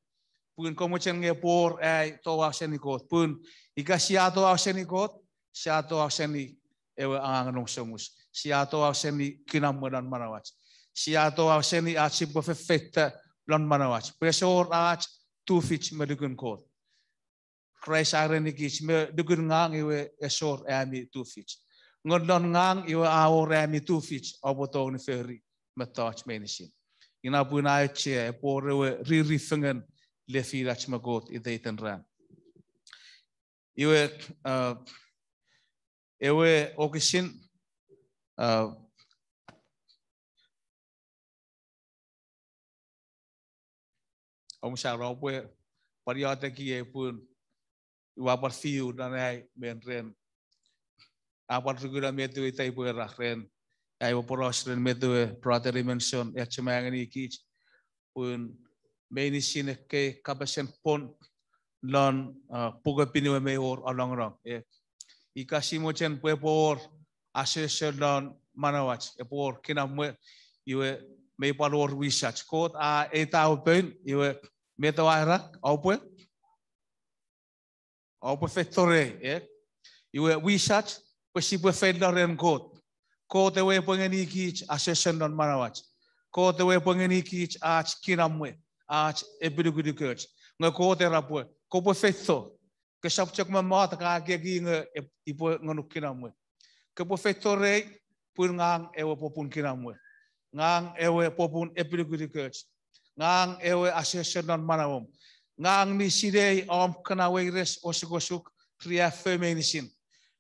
Pun ka mochen nge epwe wor ai toau seni Kot. Pun ika sia toau seni Kot, sia toau seni ewe angangen omusomus. Sia toau seni kinamwe non manauach. Sia toau seni ach sipwe fefeita non manauach pwe ese wor ach tufich me lukun Kot. Kraist a erenikich, me lukun ngang iwe ese wor ami tufich. Nge non ngang iwe a wor ami tufich, oupwe tongeni fori mettoch meinisin. Ina pun a auchea epwe wor ewe riri fengen lefinach me Kot iteiten ran. Iwe, ewe wokisin, omusano pwe pwan iotekiei pun ua pwan fiu non ai men ren, a pwan rukuna met ewe ita epwe era ren ai we poraus ren met ewe Brother Emonson a achema ngenikich, pun meinisin ekkei kapasen pwon non pukepin iwe mei wor anongonong. Ika si mochen pwe epwe wor asoso non manauach, epwe wor kinamwe, iwe mei pwan wor wisach. Kot a eita ewe poun, iwe met ewe a era, oupwe, oupwe feito rei, e? Iwe wisach pwe sipwe feilo ren Kot. Kot ewe epwe ngenikich asoso non manauach. Kot ewe epwe ngenikich ach kinamwe, ach epinukunukoch. Nge Kot era pwe kopwe feito. Kesap chok mommot ka ekieki nge ipwe ngonuk kinamwe. Kopwe feito rei, pun ngang ewe popun kinamwe. Ngang ewe popun epinukunukoch. Ngang ewe asoso non manauom. Ngang mi sinei om kana weires, osukosuk, riaffou meinisin.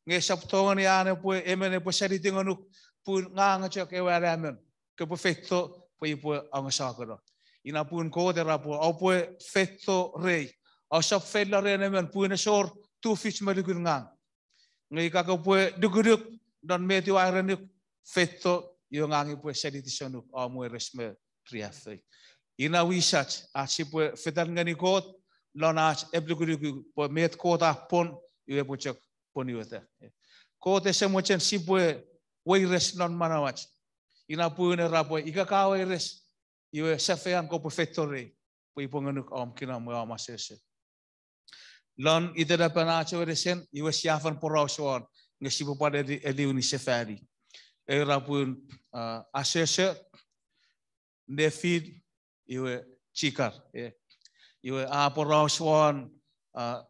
Nge esap tongeni an epwe emon epwe seniti ngonuk, pun ngang chok ewe anaemon. Kopwe feito pwe ipwe angasakono. Ina pun Kot era pwe oupwe feito rei. Ousap feilo ren emon pun ese wor tufich me lukun ngang. Nge ika kopwe lukuluk non met ua erenuk, feito, iwe ngang ipwe seniti sonuk om weires me riaffou. Ina wisach ach sipwe fetan ngeni Kot lon ach epinukunuku pwe met Kot a pwon iwe epwe chok pwonueta. Kot ese mochen sipwe weires non manauach. Ina pun era pwe ika ka weires, iwe safean kopwe feito rei pwe ipwe ngonuk om kinamwe, om asoso. Lon itenapen ach ewe nesen iwe sia fen poraus won, nge sipwe pwan eliwini sefani. Era pun asoso, nefin, iwe chikar. Iwe a poraus won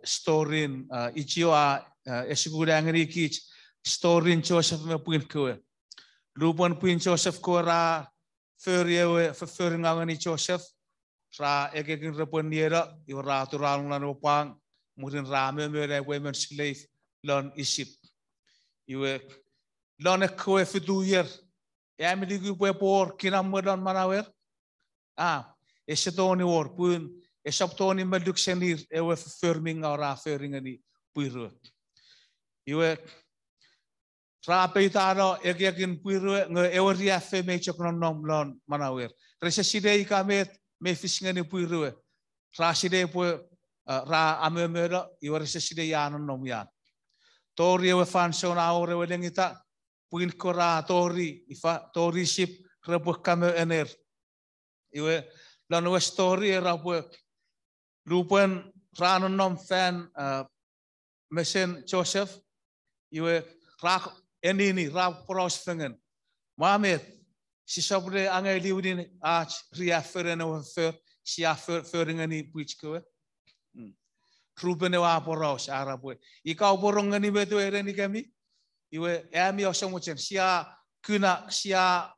storin, ichio a esukun a ngenikich storin Joseph me pwin kewe. Lupwen pwin Joseph kewe ra fori ewe fofforingaw ngeni Joseph, ra ekiekin repwe nieno, iwe ra turanong non ewe pwang, mwirin ra momono pwe emon slave lon Isip. Iwe lon ekkewe fitu ier, ami luku pwe epwe wor kinamwe lon manauer? A, ese tongeni wor, pun esap tongeni meluk senir ewe foffor mi ngaw ra fori ngeni pwirue. Iwe ra peitano ekiekin pwirue, nge ewe riaffou mei chok nonnom lon manauer. Rese sinei ika met mei fis ngeni pwirue. Ra sinei pwe ra amomono, iwe rese sinei ia nonnom ian. Tori ewe fansoun a wor ewe lengita, pwin kewe ra tori, ifa, tori Isip repwe kamo ener. Iwe lon ewe story era pwe lupwen ra nonnom fan mesen Joseph, iwe ra, enini ra poraus fengen, mwa met, sisap le angei liwinin ach riaffou ren ewe foffor sia fori ngeni pwich kewe? Ruben ewe a poraus, a era pwe ika oupwe rong ngeni met ewe a erenikemi, iwe ami ouse mochen, sia kuna, sia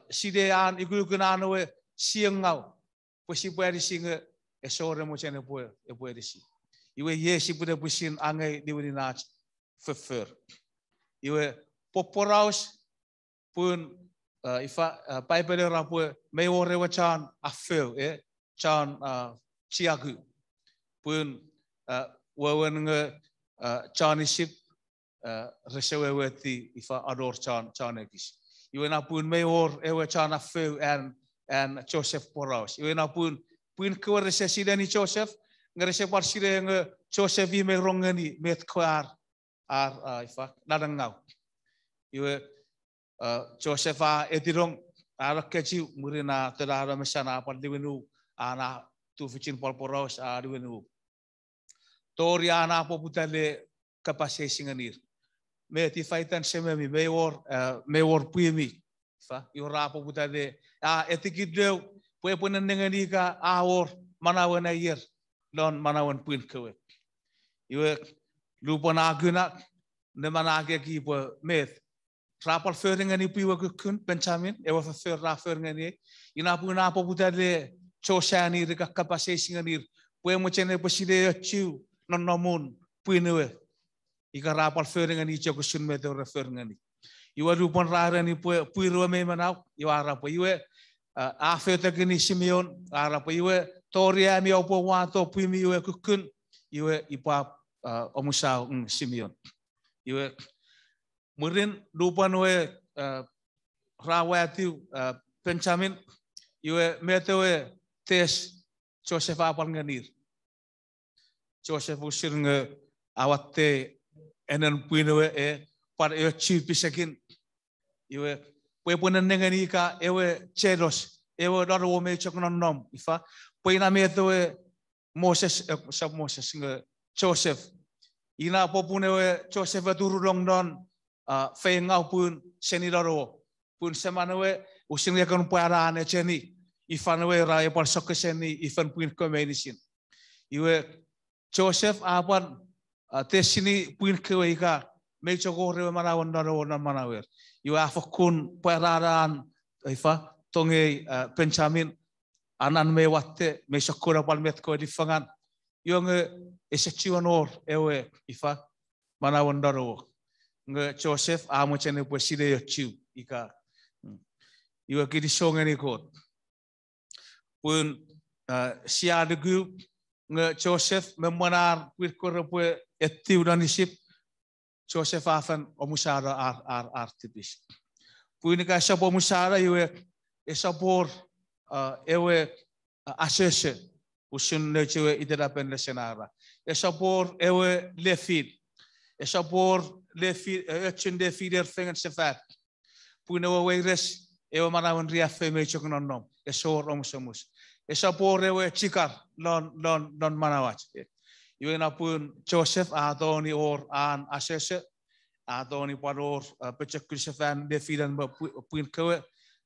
sinei an, ikunukun an ewe siengaw, pwe sipwe anisi nge ese wor e mochen epwe, epwe anisi. Iwe iei sipwe ne pwisin angei liwinin ach foffor. Iwe pwe poraus, pun ifa, Paipel era pwe mei wor ewe chon afou, e, chon chiaku. Pun wewen nge chon Isip rese weweiti ifa, a wor chon, chon ekis. Iwe na pun mei wor ewe chon afou an, an Joseph poraus. Iwe na pun, pwin kewe rese sineni Joseph, nge rese pwan sinei nge Joseph i mei rong ngeni met kewe ar, ar ifa, nanengaw. Iwe Joseph a etinong, a no kechiw, mwirin a tolano mesan, a pwan liwin u, a na tufichin pwal poraus a anuenu. Tori an a poputa le kapas eis ngenir, met ifa itan sememi, mei wor, eh, mei wor pwimi. Ifa, iwe ra poputa le, a etikinou pwe epwe nennengeni ika a wor manauen aier lon manauen pwin kewe. Iwe, lupwen a kuna, neman a ekieki pwe met ra pwal fori ngeni pwiwe kukkun Benjamin, ewe foffor ra fori ngeni. Ina pun a poputa le chosanir ika kapas eis ngenir pwe e mochen epwe sineiochu nonnomun pwin ewe, ika ra pwal fori ngeni chok usun met ewe re fori ngeni. Iwe lupwen ra ereni pwe pwir we mei manau, iwe a era pwe iwe, a, a fotekini Simeon, a era pwe iwe, tori ami oupwe wato pwimi we kukkun, iwe upwe, a, omusano, mm, Simeon. Iwe mwirin lupwen we, a, ra watiw, a, Benjamin, iwe met ewe tes Joseph a pwal ngenir. Joseph usun nge a watte enen pwin ewe, e pwal eochu pisekin. Iwe, pwe epwe nennengeni ika ewe jealous, ewe nonouo mei chok nonnom, ifa. Pwe ina met ewe Moses, e, sap Moses nge Joseph. Ina popun ewe Joseph a turulong non, a, feiengau pun seni nonouo. Pun seman ewe, usun nge kon pwal an echeni ifan ewe ra e pwal sokkeseni ifan pwin kewe meinisin. Iwe Joseph a pwan, a, tesini pwin kewe ika mei chok wor ewe manauen nonouo non manauer. Iwe a fokkun pwarata an, ifa, tongei, a, Benjamin, anan mei watte, mei sokkun pwal met kewe lifengan. Iwe nge ese chiwen wor ewe, ifa, manauen nonouo. Nge Joseph a mochen epwe sineiochu ika. Mm. Iwe kinisou ngeni Kot. Pun, a, sia nuku nge Joseph me mwen ar pwin kewe repwe etiw non Isip, Joseph a fen omusano ar, ar, ar tipis. Pun ika esap omusano iwe esap wor, a, ewe, a, asoso, usun nouch ewe itenapen lesen a era. Esap wor ewe lefil. Esap wor lefil, e, ochun lefil er fengen sefan. Pun ewe weires, ewe manauen riaffou mei chok nonnom, ese wor omusomus. Esap wor ewe chikar lon, lon, lon manauach. Iwe ina pun Joseph a tongeni wor an asoso, a tongeni pwal wor, a, pochokun sefan lefilan me pwi-, pwin kewe,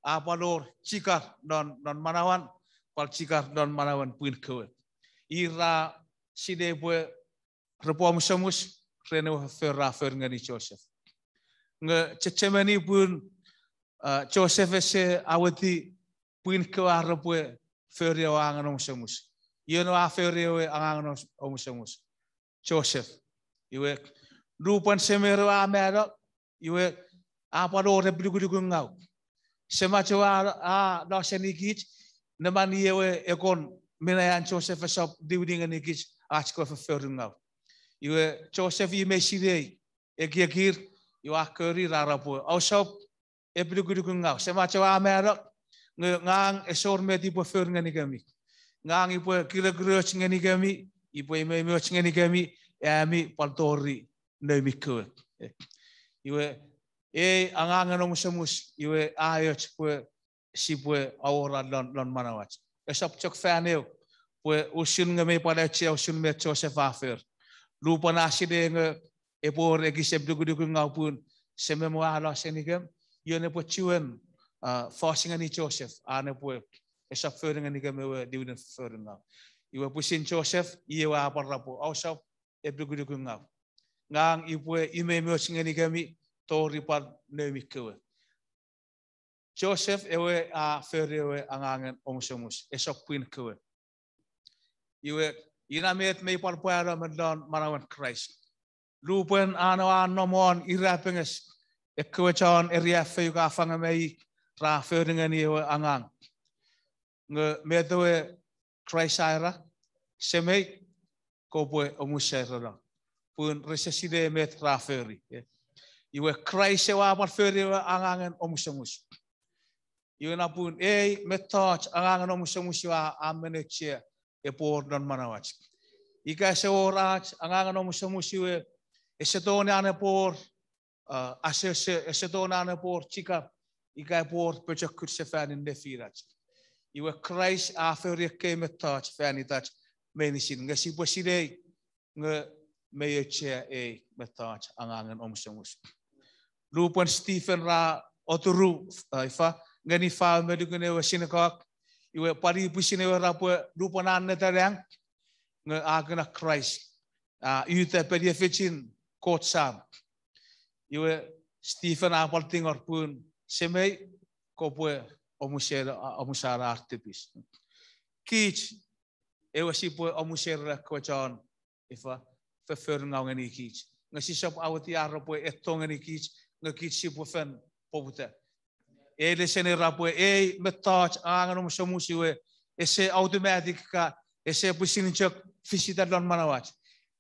a pwal wor chikar lon, lon manauan, pwal chikar lon manauen pwin kewe. Ir ra sinei pwe repwe omusomus ren ewe foffor ra fori ngeni Joseph. Nge chechemeni pun, a, Joseph ese aweti pwin kewe ar repwe fori ewe angangen omusomus. Ion ewe a fori ewe angangen os-, omusomus? Joseph. Iwe, lupwen semer we a mano, iwe, a pwal wor epilukulukun ngau. Semach ewe a, a lo senikich, neman i ewe e kon minne an Joseph esap niwini ngenikich ach kewe fofforungau. Iwe Joseph i mei sinei ekiekir, iwe a kori ra era pwe, ousap epilukulukun ngau. Semach ewe a mano, nge ngang ese wor met upwe for ngenikemi. Ngang upwe kirekiroch ngenikemi, upwe imeimoch ngenikemi, ami pwal tori noumi kewe. Iwe, ei angangen omusomus, iwe a och pwe sipwe awora lon, lon manauach. Esap chok fan eu, pwe usun nge mei pwal auchea usun met Joseph a for. Lupwen a sinei nge epwe wor ekis epilukulukun ngau pun semem we a lo senikem, ion epwe chuen, a, fos ngeni Joseph, an epwe esap for ngenikem ewe niwinin fofforungau. Iwe pwisin Joseph, i ewe a pwal era pwe, ousap epilukulukun ngau. Ngang upwe imeimoch ngenikemi tori pwal noumi kewe. Joseph ewe a fori ewe angangen omusomus, esap pwin kewe. Iwe, ina met mei pwal pwano me lon manauen Kraist. Lupwen an ewe a nom won irapenges, ekkewe chon eriaffou ka fangeno mei, ra fori ngeni ewe angang. Nge met ewe Kraist a era, semei, kopwe omusaereno. Pun rese sinei met ra fori. Iwe Kraist ewe a pwal fori ewe angangen omusomus. Iwe na pun ei mettoch angangen omusomus iwe a, a men auchea epwe wor non manauach. Ika ese wor ach angangen omusomus iwe ese tongeni an epwe wor, a, ese, ese, ese tongeni an epwe wor chikar, ika epwe wor pochokun sefanin nefinach. Iwe Kraist a fori ekkei mettoch fan itach meinisin, nge sipwe sinei nge mi auchea ei mettoch angangen omusomus. Lupwen Stephen ra oturu, ifa, ngeni fau me lukun ewe sinakok, iwe pwal i pwisin ewe ra pwe lupwen a neta nang, nge a kuna Kraist, a uta peniefechin Kot Sam. Iwe Stephen a pwal tingor pun, Semei, kopwe omusano ar tipis. Kich ewe sipwe omusano ekkewe chon, ifa, fofforungaw ngeni kich. Nge sisap aweti ar repwe etto ngeni kich, nge kich sipwe fen poputa. Ei lesen era pwe ei mettoch angangen omusomus iwe ese automatic ka ese pwisin chok fisita lon manauach.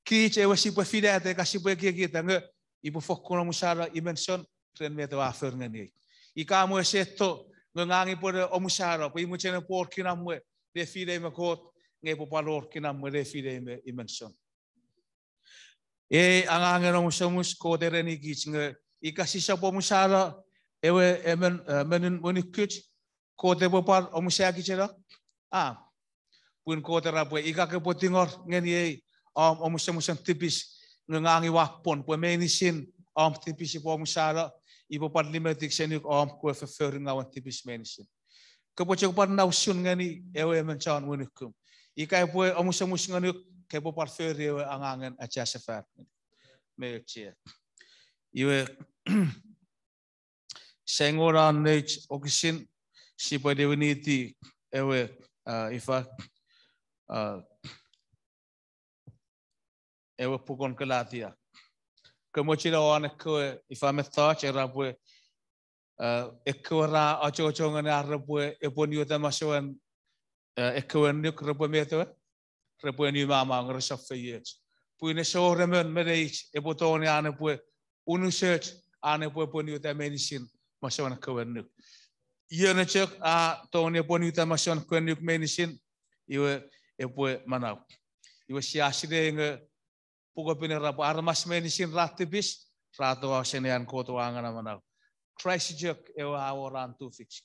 Kich ewe sipwe filata ika sipwe ekiekieta nge ipwe fokkun omusano i menson ren met ewe a for ngeniei. Ika mwo ese etto nge ngang ipwe ne omusano pwe i mochen epwe wor kinamwe nefilei me Kot, nge epwe pwal wor kinamwe nefilei me i menson. Ei angangen omusomus Kot ereni kich nge ika sisap omusano ewe emon, monun, monukich, Kot epwe pwal omusa kich eno? A, pun Kot era pwe ika kopwe tingor ngeni ei om omusomusen tipis, nge ngang ua pwon pwe meinisin om tipis ipwe omusano, ipwe pwal limiting senuk om kewe fofforungawen tipis meinisin. Kopwe chok pwal na usun ngeni ewe emon chon monukum. Ika epwe omusomus ngonuk, kopwe pwal fori ewe angangen achasefan. Me auchea. Iwe, sengonan neich wokisin, sipwe liwiniti ewe, ifa, ewe puken Kalatia. Komochila won ekkewe ifa mettoch era pwe, ekkewe ra achocho ngeni ar repwe, epwe niuta masouen, ekkewe annuk repwe met ewe, repwe niumama nge resap feioch. Pun ese wor emon me neich epwe tongeni an epwe unusoch an epwe, epwe niuta meinisin masouen ekkewe annuk. Ion chok a tongeni epwe niuta masouen ekkewe annuk meinisin, iwe epwe manau. Iwe sia sinei nge pukepin era pwe aramas meinisin ra tipis, ra toau seni an Kot ewe angangen manau. Kraist chok ewe a wor an tufich.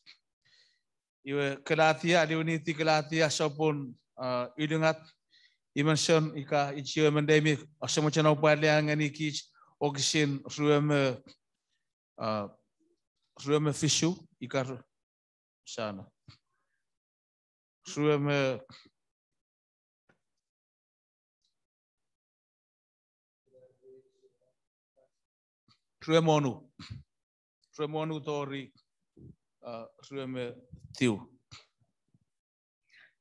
Iwe Kalatia, liwiniti Kalatia sopun ulungat, i menson ika ichiwe emon neimi ese mochen oupwe aleangeni kich, wokisin rue me, rue me fisu ika, sana. Rue me, rue me wonu. Rue me wonu tori, rue me tiu.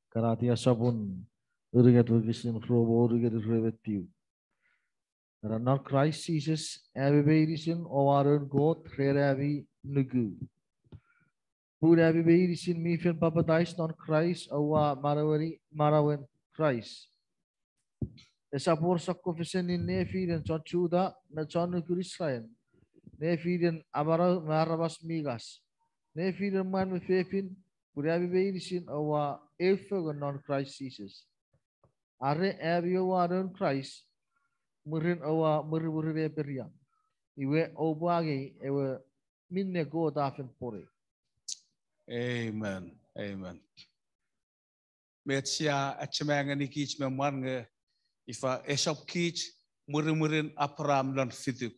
Kalatia sopun unungat wokisin rue me wonu ngeni rue me tiu. Era non Kraist Jises, ami meinisin oua noun Kot ren ami nuku. Pun ami meinisin mi fen papatais non Kraist oua manaueni manauen Kraist. Esap wor sokkofesenin nefinen chon Juta me chon nukun Israel, nefinen amanau me aramas mi ngas, nefinen mwan me fefin, pun ami meinisin oua eu fengen non Kraist Jises. Are ami oua noun Kraist, mwirin oua mwirimwirin Apraham, iwe oupwe angei ewe minne Kot a fen pwonei. Amen. Amen. Met sia achema ngenikich me mwan nge ifa, esap kich mwirimwirin Apraham lon fituk.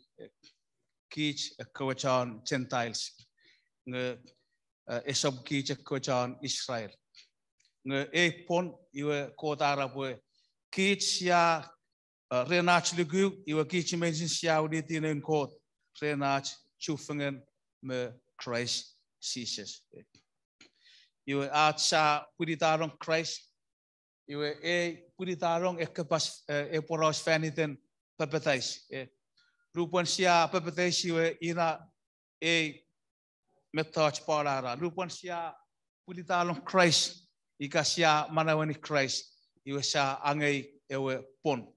Kich ekkewe chon Gentiles. Nge esap kich ekkewe chon Israel. Nge ei pwon iwe Kot a era pwe kich sia, ren ach luku, iwe kich meinisin sia winiti noun Kot ren ach chufengen me Kraist Jises. Iwe ach sia pwinitanong Kraist, iwe ei pwinitanong e kapas, e poraus fan iten papatais. Nupwen sia papatais iwe ina ei mettoch Paul a era. Nupwen sia pwinitanong Kraist, ika sia manaueni Kraist, iwe sia angei ewe pwon.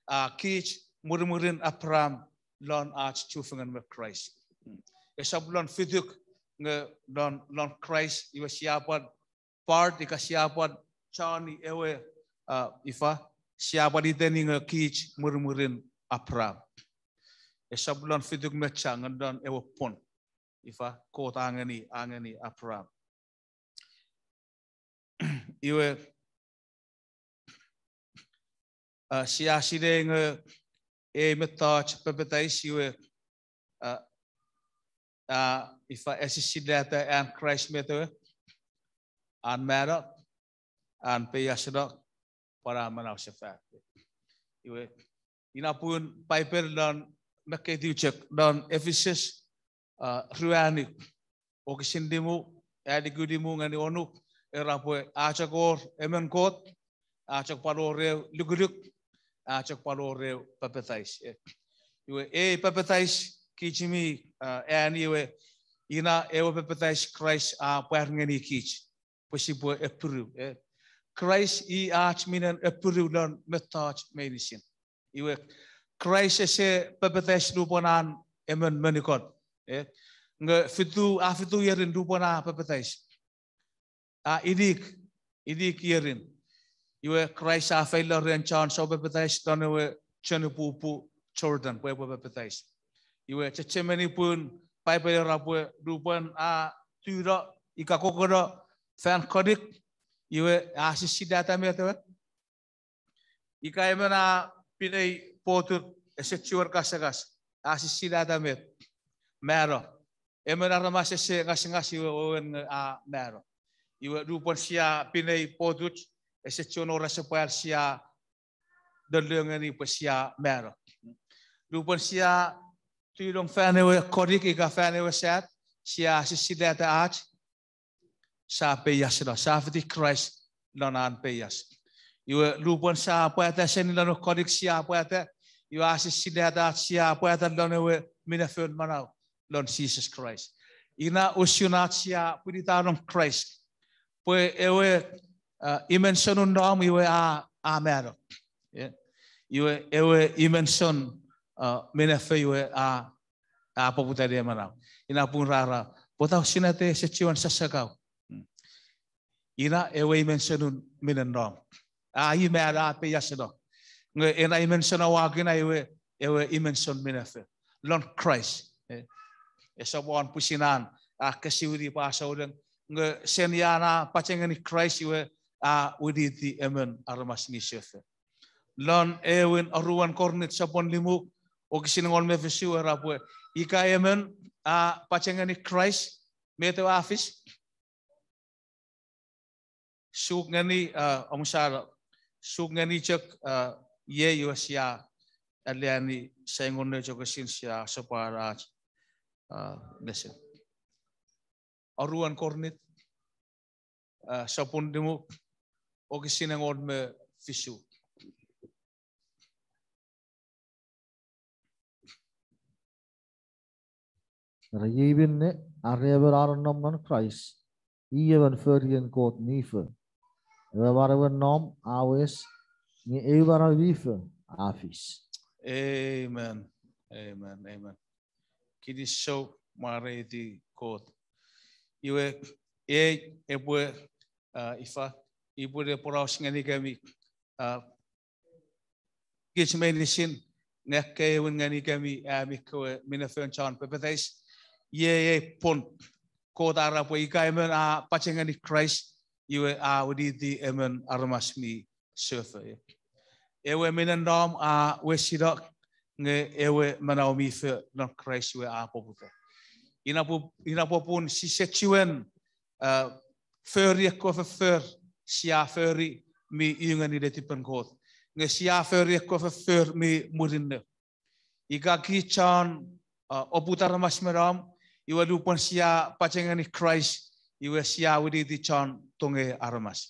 A kich mwirimwirin Apraham lon ach chufengen me Kraist. Esap lon fituk nge lon, lon Kraist, iwe sia pwan part ika sia pwan choni ewe, ifa, sia pwan iteni nge kich mwirimwirin Apraham. Esap lon fituk me cha nge lon ewe pwon. Ifa, Kot a ngeni, a ngeni Apraham. Iwe, a, sia sinei nge ei mettoch papatais iwe, a, a, ifa, esisinnata an Kraist met ewe, an mano, an peiaseno, pwan an manausefan. Iwe, ina pun Paipel non, makketiw chok non Efisus, a, ruanu, wokisin nimu, aliku nimu ngeni wonu, era pwe a chok wor emon Kot, a chok pwal wor eu lukuluk, a chok pwal wor eu papatais. E, iwe ei papatais kich mi, a, ani iwe ina ewe papatais Kraist a pwar ngeni kich pwe sipwe appiru, e. Kraist i ach minen appiru lon mettoch meinisin. Iwe Kraist ese papatais nupwen an emon monukon, e. Nge fitu, a fitu ierin nupwen a papatais. A inik, inik ierin. Iwe Kraist a feilo ren John Soupapatais lon ewe chonupupu Jordan pwe epwe papatais. Iwe chechemeni pun Paipel era pwe nupwen a tuno ika kokono fan konik, iwe a sisinnata met ewe, ika emon a pinei potur ese chiwen kasakas, a sisinnata met, mano. Emon aramas ese ngasangas iwe wewen nge a mano. Iwe nupwen sia pinei potuch, ese chiwen wor asepwal sia lolongeni pwe sia mano. Nupwen sia tuilong fan ewe konik ika fan ewe sat, sia sisinnata ach, sia peiaseno, sia fiti Kraist lon an peias. Iwe nupwen sia pwata seni lon ewe konik sia pwata, iwe a sisinnata ach sia pwata lon ewe minafon manau lon Jises Kraist. Ina usun ach sia pwinita lon Kraist. Pwe ewe, a, imensonun nom iwe a, a mano. E, iwe ewe imenson, a, minafo iwe a, a poputa ne manau. Ina pun ra era, pwata usun ate ese chiwen sasakau. Ina ewe imensonun minen nom. A i mano, a peiaseno. Nge ena imenson a wakina iwe ewe imenson minafo lon Kraist. E, esap won pwisin an a kesiwini pwe a souleng. Nge seni an a pachengeni Kraist iwe a winiti emon aramas mi sefo. Lon ewin oruen Korint sopun limu, wokisin engol me fisu era pwe ika emon a pachengeni Kraist, met ewe a fis? Suk ngeni, a, omusalo. Suk ngeni chok, a, iei iwe sia aleani saingon ne chok esin sia sopwal ach, a, nesen. Oruen Korint, a, sopun limu, wokisin engol me fisu. Era iei minne, are emon a nonnom non Kraist, i emon forien Kot mi fo. Ewe manauen nom a wes, nge eu manau mi fo a fis. Amen. Amen. Amen. Kinisou, mwareiti Kot. Iwe, ei epwe, a, ifa, ipwe ne poraus ngenikemi, a, kich meinisin, nge ekkewin ngenikemi ami kewe minafon John Papatais. Iei ei pwon, Kot a era pwe ika emon a pachengeni Kraist, iwe a winiti emon aramas mi sefo. Ewe minen nom a wesino, nge ewe manau mi fo non Kraist iwe a poputa. Ina po-, ina popun sise chiwen, a, fori ekkewe foffor sia fori mi u ngeni netipen Kot, nge sia fori ekkewe foffor mi murinno. Ika kich chon, a, oput aramas me nom, iwe nupwen sia pachengeni Kraist, iwe sia winiti chon tongei aramas.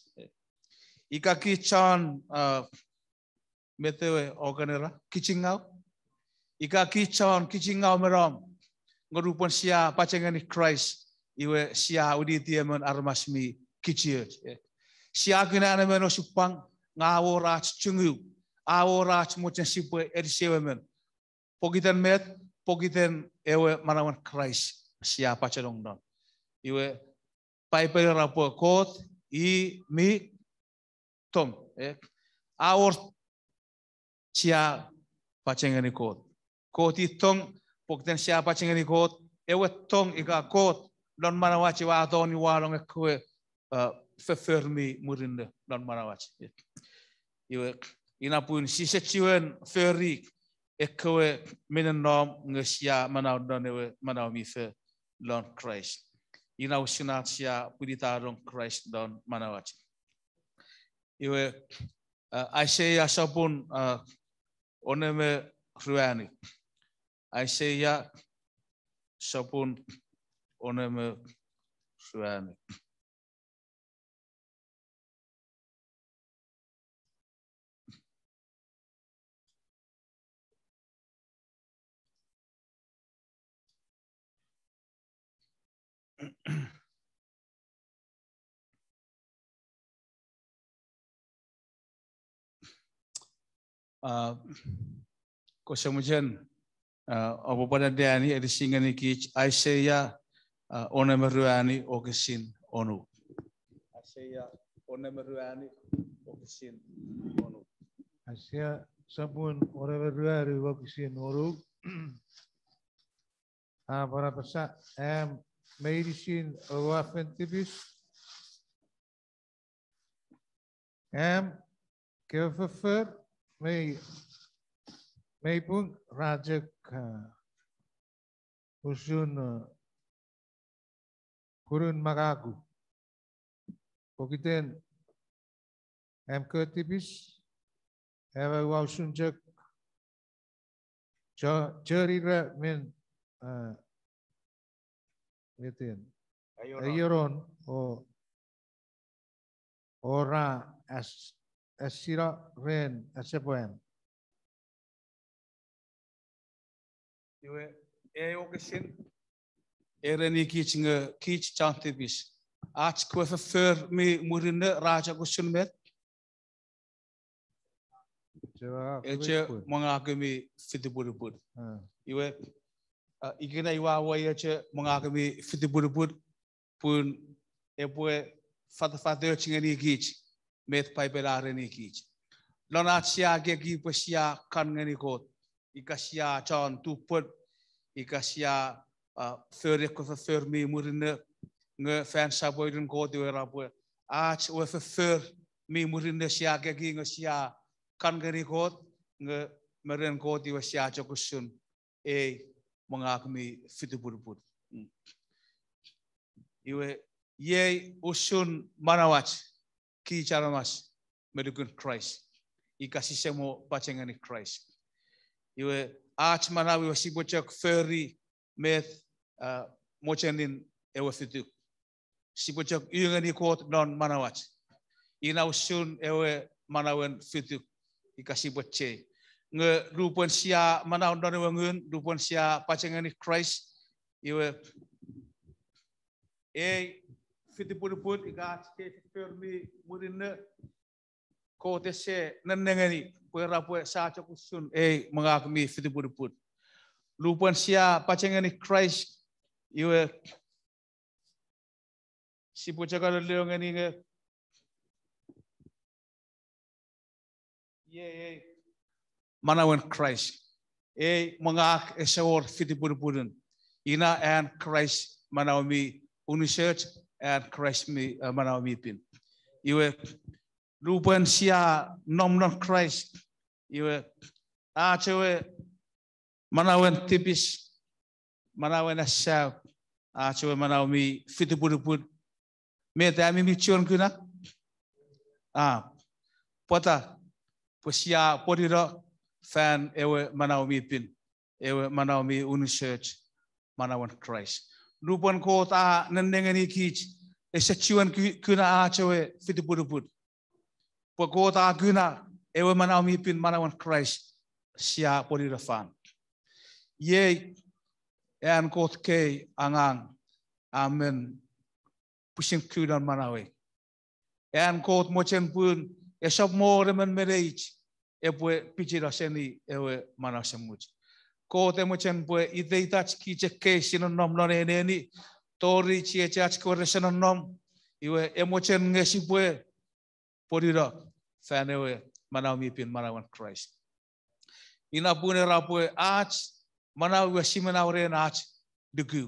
Ika kich chon, a, met ewe okanera, kichingau? Ika kich chon kichingau me nom, nge nupwen sia pachengeni Kraist, iwe sia winiti emon aramas mi kichioch. E, sia kuna emon osupwang, nge a wor ach chungu, a wor ach mochen sipwe anisi ewe emon. Pokiten met? Pokiten ewe manauen Kraist sia pachenong non. Iwe Paipel era pwe Kot i mi tong, e, a wor sia pachengeni Kot. Kot i tong, pokiten sia pachengeni Kot, ewe tong ika Kot lon manauach iwe a tongeni walong ekkewe, a, foffor mi murinno non manauach. Iwe, ina pun sise chiwen fori ekkewe minen nom nge sia manau non ewe manau mi fo lon Kraist. Ina usun ach sia pwinitanong Kraist non manauach. Iwe, a, Aisea sopun, a, wone me ruanu. Aisea sopun wone me ruanu. A, kose mochen, a, oupwe pwan anneani, anisi ngenikich Aisea, a, wone me ruanu wokisin wonu. Aisea wone me ruanu wokisin wonu. Aisea sopun wone me ruanu wokisin wonu. A pwan apasa, am meinisin oua fen tipis. Am kewe foffor mei, mei pung ra chok, a, usun, a, punun mangaku. Pokiten am kewe tipis, am aua usun chok cho-, chon ira men, a, meten, aionon o, o ra as-, asino ren asepwan. Iwe, ei wokisin, erenikich nge kich chon tipis. Ach kewe foffor mi murinno ra chok usun met? Eche mangaku mi fitipwutipwut. Iwe, a, ikenai ua uwei eche mangaku mi fitipwutipwut, pun epwe fatafatoch ngenikich met Paipen a erenikich. Lon ach sia ekieki pwe sia kan ngeni Kot, ika sia chon tupwen, ika sia, a, fori ekkewe foffor mi murinno, nge fan sapwelin Kot iwe era pwe ach we foffor mi murinno sia ekieki nge sia kan ngeni Kot, nge me ren Kot iwe sia chok usun ei mangaku mi fitipwutipwut. Iwe, iei usun manauach kich aramas me nukun Kraist, ika sise mo pachengeni Kraist. Iwe, ach manau iwe sipwe chok fori met, a, mochenin ewe fituk. Sipwe chok u ngeni Kot non manauach. Ina usun ewe manauen fituk ika sipwe chei. Nge lupwen sia manau non ewe ngun, lupwen sia pachengeni Kraist, iwe ei fitipwutipwut ika ach kei foffor mi murinno, Kot ese nennengeni pwe era pwe sia chok usun ei mangaku mi fitipwutipwut. Lupwen sia pachengeni Kraist, iwe sipwe chok aloleo ngeni nge iei ei manauen Kraist. Ei mangaku ese wor fitipwutipwutun. Ina an Kraist manau mi unusoch, an Kraist mi, a, manau mi pin. Iwe, lupwen sia nom non Kraist, iwe, ach ewe manauen tipis, manauen asau, ach ewe manau mi fitipwutipwut, met ami mi chuen kuna? A, pwata? Pwe sia pwonino fan ewe manau mi pin, ewe manau mi unusoch, manauen Kraist. Lupwen Kot a nennengeni kich, ese chuen ku-, kuna ach ewe fitipwutipwut. Pwe Kot a kuna ewe manau mi pin, manauen Kraist, sia pwonino fan. Iei an Kot kei angang a men pwisin ku non manauei. An Kot mochen pun esap mo emon me neich epwe pichino seni ewe manau esemuch. Kot e mochen pwe iteitach kich ekkei sia nonnom non ei neni, tori chiechiach kewe rese nonnom, iwe e mochen nge sipwe pwonino fan ewe manau mi pin, manauen Kraist. Ina pun era pwe ach manau iwe sia manau ren ach nuku.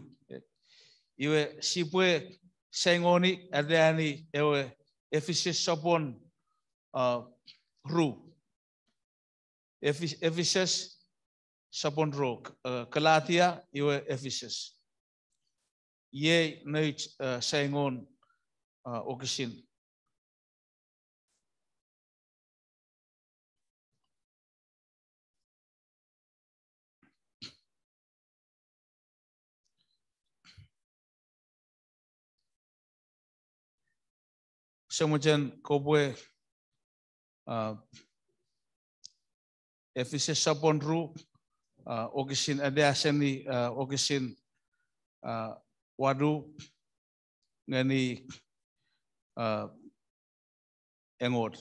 Iwe sipwe saingoni aneani ewe Efisus sopwun, uh, ru. Efis-, Efisus sopwun ru, uh, Galatia iwe Efisus. Iei nouch, uh, saingon, uh, wokisin. Kose mochen kopwe, uh, Efisus sopwun ru, uh, wokisin anea seni, uh, wokisin, uh, wanu ngeni, uh, engon.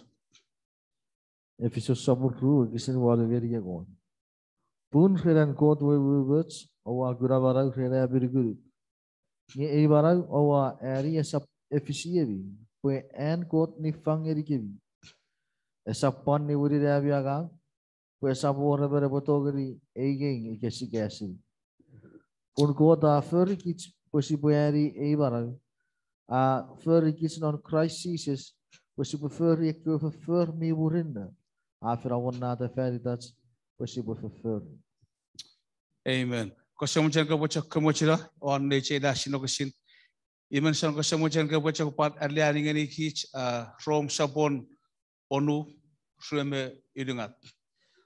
Efisus sopwun ru wokisin wanu ngeni engon. Pun ren an Kot we umoumoch oua kuna manau ren apinukunuk. Nge ei manau oua ani esap efisiemi, pwe an Kot niffang ngenikemi. Esap pwan niwinin ami angang, pwe esap wor emon epwe tongeni einging ika sikasini. Pun Kot a forikich pwe sipwe ani ei manau, a forikich non Kraist Jises, pwe sipwe fori ekkewe foffor mi murinno a fen awonnata fan itach pwe sipwe foffor. Amen. Kose mochen kopwe chok komochino won neich ei lesen wokisin. Imenson kose mochen kopwe chok pwan aleani ngenikich, uh, Rom sopwun wonu, rue me unungat.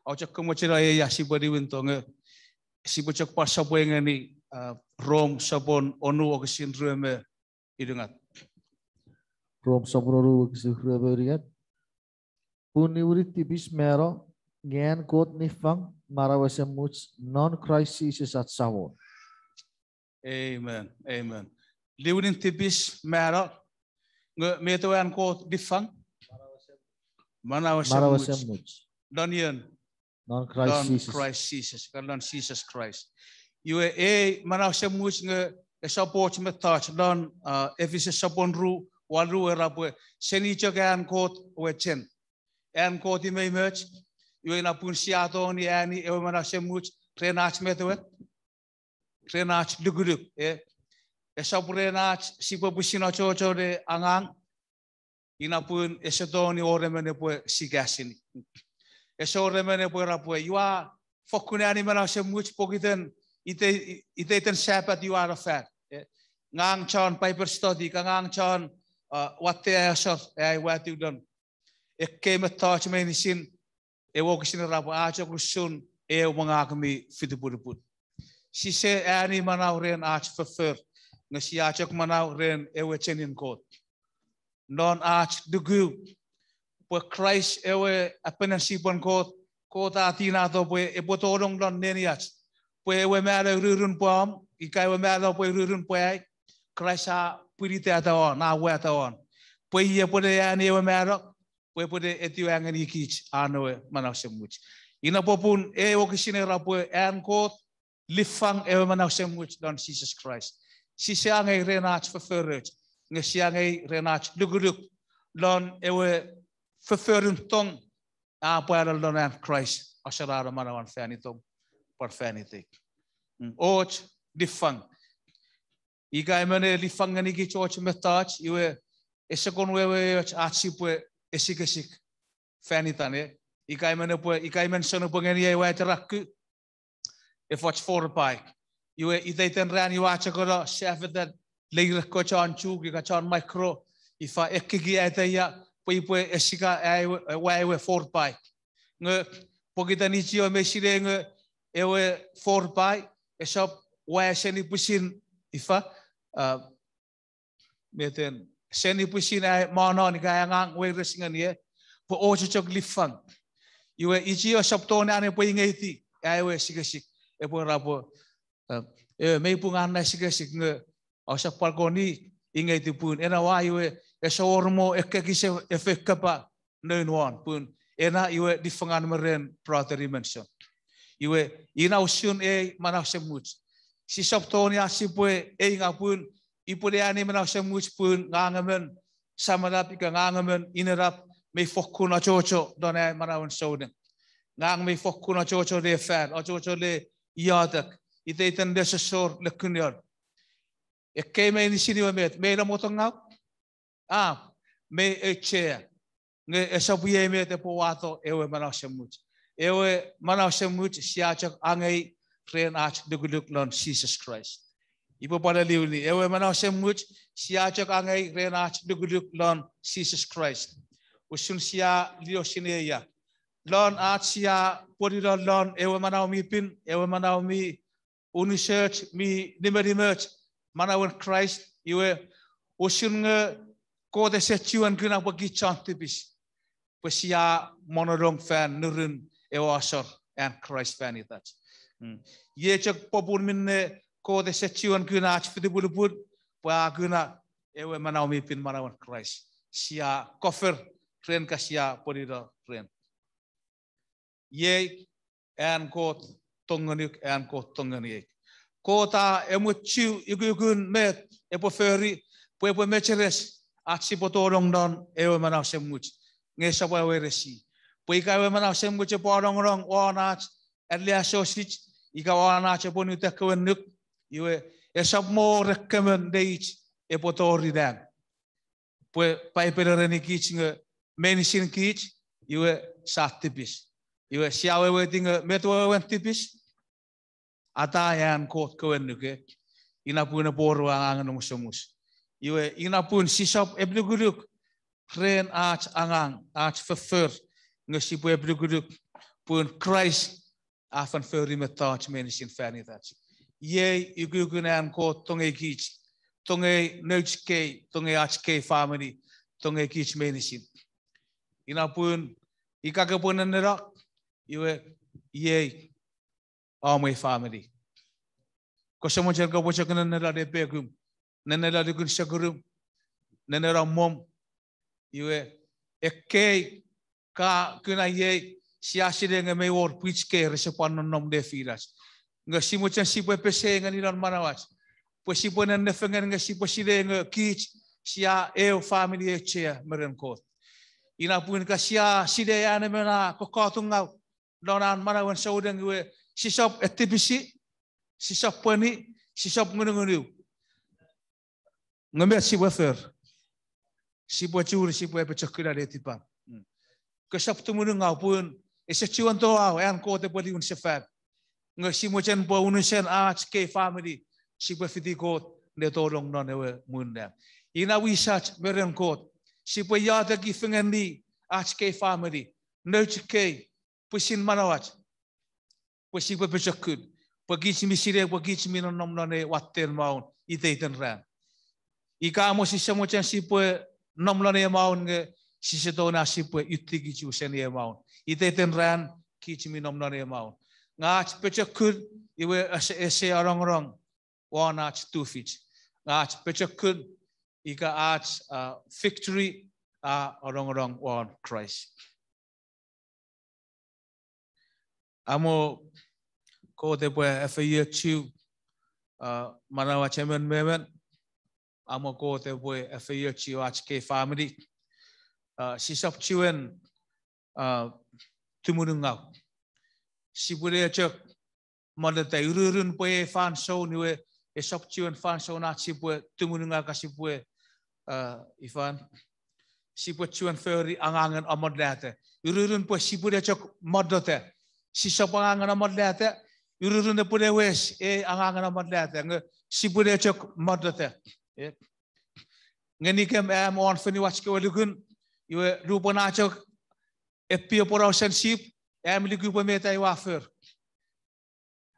Ua chok komochino ei ia sipwe niwinto nge sipwe chok pwan sopwe ngeni, uh, Rom sopwun wonu wokisin rue me unungat. Rom sopwun wonu wokisin rue me unungat. Pun niwinin tipis mano, nge an Kot niffang manau esemuch non Kraist Jises ach Samon. Amen. Amen. Niwinin tipis mano, nge met ewe an Kot niffang? Manau esemuch. Non ien? Non Kraist Jises. Ika non Jises Kraist. Iwe ei manau esemuch nge esap och mettoch non, uh, Efisus sopwun ru, wanu era pwe seni chok an Kot we chen. An Kot umoumoch, iwe ina pun sia tongeni ani ewe manau esemuch ren ach met ewe? Ren ach lukuluk, e. Esap ren ach sipwe pwisin achocho ne angang, ina pun ese tongeni wor emon epwe sikasini. Ese wor emon epwe era pwe iwe ua fokkun ani manau esemuch pokiten ite-, iteiten Sapat iwe a no fan, e. Ngang chon Bible study, ika ngang chon, uh, watte ai asor, ai watiw lon. Ekkei mettoch meinisin, ewe wokisin era pwe a chok usun eu mangak mi fitupunupun. Sise ani manau ren ach foffor, nge sia chok manau ren ewe chenin Kot. Non ach luku pwe Kraist ewe apenen sipwen Kot, Kot a tinato pwe epwe tonong lon neniach, pwe ewe mano ururun pwe om, ika ewe mano pwe ururun pwe ai, Kraist a pwinitata won, a wata won. Pwe i epwe ne ani ewe mano, pwe epwe ne etiwa ngenikich an ewe manau esemuch. Ina popun ei wokisin era pwe an Kot liffang ewe manau esemuch lon Jises Kraist. Sise angei ren ach fofforoch, nge sia angei ren ach lukuluk lon ewe fofforun tong a pwano lon an Kraist, asorano manauan fan itom, pwan fan itei. Mm, och liffang. Ika emon e liffang ngenikich och mettoch, iwe ese kon wewe och ach sipwe esikesik fan itan, e. Ika emon epwe, ika emon son epwe ngeni ai waiterakku, efoch four by. Iwe iteiten ran iwe a chok ono safetan leir ekkoch chon chuk ika chon micro, ifa ekkeki ateia, pwe ipwe esika ai we, wa ewe four by. Nge pokiten ichio me sinei nge ewe four by, esap wa seni pwisin ifa, uh, meten seni pwisin ai monon ika ai angang weires ngeni, e, pwe och chok liffang. Iwe ichio esap tongeni an epwe ingeiti ai we sikesik, epwe era pwe, uh, e, mei pung an na sikesik nge ausap pwal koni ingeiti pun ena wa iwe ese wor mo ekkekis e, efeikkepa noun won pun ena iwe liffangan me ren brother Imenson. Iwe ina usun ei manau esemuch. Sisap tongeni ach sipwe ei nga pun ipwe ne ani manau esemuch pun ngang emon samanap ika ngang emon inenap mei fokkun achocho lon ai manauen souneng. Ngang mei fokkun achocho le fan, achocho le iotek, iteiten nesosor le kunion. Ekkei meinisin iwe met, mei namotongau? A, mei auchea. Nge esap iei met epwe wato ewe manau esemuch. Ewe manau esemuch sia chok angei ren ach lukuluk lon Jises Kraist. Ipwe pwal liwini, ewe manau esemuch sia chok angei ren ach lukuluk lon Jises Kraist. Usun sia lio sinei ia, lon ach sia pwonino lon ewe manau mi pin, ewe manau mi unusoch, mi nimenimoch, manauen Kraist, iwe, usun nge Kot ese chiwen kuna pwe kich chon tipis, pwe sia mononong fan nurun ewe asor an Kraist fan itach. Iei chok popun minne Kot ese chiwen kuna ach fitipulupul, pwe a kuna ewe manau mi pin, manauen Kraist. Sia cover ren ka sia pwonino ren. Iei an Kot tong ngonuk, an Kot tong ngeniei. Kot a emwichu ukukun met epwe fori, pwe epwe mecheres ach sipwe tolong non ewe manau esemuch, nge esap aweiresi. Pwe ika ewe manau esemuch epwe anongonong won ach aleasochis, ika won ach epwe nuta kewe annuk, iwe, esap mo wor ekkewe neich epwe tori nang. Pwe Paipel erenikich nge meinisin kich, iwe, sia tipis. Iwe sia weweiti nge met wewen tipis? Atai an Kot kewe annuk, ina pun epwe wor ewe angangen omusomus. Iwe ina pun sisap epinukunuk ren ach angang, ach foffor, nge sipwe epinukunuk pun Kraist a fen fori mettoch meinisin fan itach. Iei ukukun an Kot tongei kich, tongei nouch kei, tongei ach kei famini, tongei kich meinisin. Ina pun ika kopwe nenneno, iwe, iei om we famini. Kose mochen kopwe chok nenneno nepekum, nenneno lukun sekunum, nenneno mwom, iwe, ekkei ka kuna iei, sia sinei nge mei wor pwich kei rese pwan nonnom nefinach. Nge si mochen sipwe pesei ngeni non manauach, pwe sipwe nennefengen nge sipwe sinei nge kich sia eu famini auchea me ren Kot. Ina pun ika sia sinei an emon a kokkotungau non an manauen souneng, iwe, sisap etipisi, sisap pweni, sisap ngunungunu. Nge met sipwe fori? Sipwe churi, sipwe apochokuna netipan. Kosap tumunungau pun ese chiwen toau an Kot epwe liwin sefan. Nge si mochen pwe unusen ach kei famini sipwe fiti Kot ne tolong non ewe muun nang. Ina wisach me ren Kot, sipwe iotek fengeni ach kei famini, nouch kei, pwisin manauach, pwe sipwe pochokun, pwe kich mi sinei pwe kich mi nonnom non ei watten maun iteiten ran. Ika mo sise mochen sipwe nom non ei maun nge sise tongeni sipwe utti kich usen ei maun. Iteiten ran kich mi nom non ei maun. Nge ach pochokun, iwe, ese, ese anongonong won ach tufich. Nge ach pochokun ika ach, a, victory a anongonong won Kraist. Amo Kot epwe efeiochu, a, manauach emon me emon. Amo Kot epwe efeiochu ach kei famini. A, sisap chiwen, a, tumunungau. Sipwene chok monneta, ururun pwe ei fansoun iwe esap chiwen fansoun ach sipwe tumunungau ka sipwe, a, ifan, sipwe chiwen fori angangen amonnata. Ururun pwe sipwene chok monneta. Sisap angangen amonnata, ururun epwene wes ei angangen amonnata, nge sipwene chok monneta. Ngenikem am won fonuach kewe lukun, iwe lupwen a chok eppi porausen sip, am luku pwe met aua for.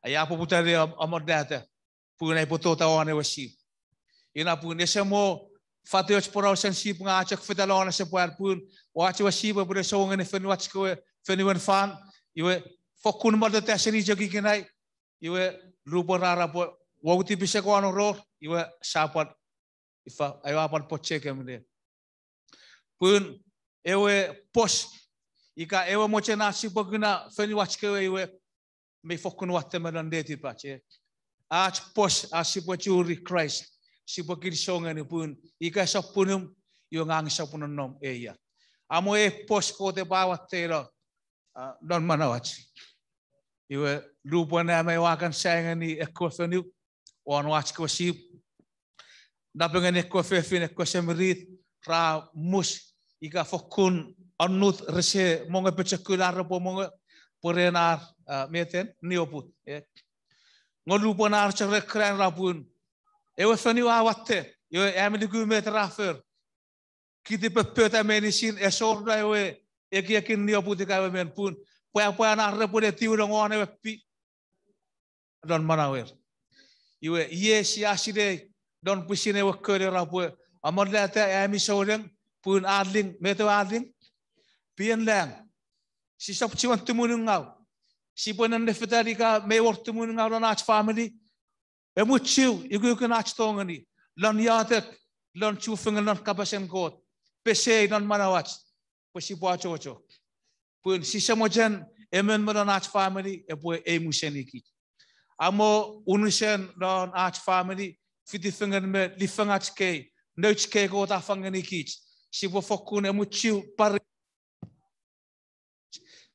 Aia poputa ne amonnata, pun aipwe tota won ewe sip. Ina pun ese mo fatoch porausen sip nge a chok feta lon ese pwal pun, och ewe sip epwene sou ngeni fonuach kewe fonuen fan, iwe fokkun monneta seni chok ikenai, iwe lupwen ra pwe wou tipisek won oror, iwe sa pwal, ifa, aua pwal pochokun ne. Pun ewe pos, ika ewe mochen ach sipwe kuna fonuach kewe iwe, mi fokkun watte me non netipach, e. Ach pos ach sipwe churi Kraist, sipwe kilisou ngeni pun ika esap punum, iwe ngang esap nonnom ei ia. Amo ei pos Kot epwe awatteino, a, non manauach. Iwe lupwen am aua kan sai ngeni ekkewe fonu won ach kewe sip, Napengeni ekkewe fefin, ekkewe semirit, ra mus ika fokkun annut rese mongo pochokun ar repwe mongo, pwe ren ar, a, meten nioput, e. Nge lupwen ar chok ren Grant ra pun, ewe fonu a watte, iwe ami nuku met ra for. Kiti pepeta meinisin, esor na ewe ekiekin nioput ika ewe men pun, pwapwan ar repwe ne tiwilongo won ewe pi non manauer. Iwe, iei sia sinei non pwisin ewe kon era pwe, amolata ami souneng, pun a ling, met ewe a ling? Pien lang. Sisap chiwen tumunungau. Sipwe nennefetan ika mei wor tumunungau lon ach famini. Emuchu ukukun ach tongeni, lon iotek, lon chufengen lon kapasen Kot, pesei lon manauach, pwe sipwe achocho. Pun sise mochen emon me lon ach famini epwe ei musenikich. Amo unusen lon ach famini, fitifengen me lifengach kei, nouch kei Kot a fangenikich, sipwe fokkun emuchu pari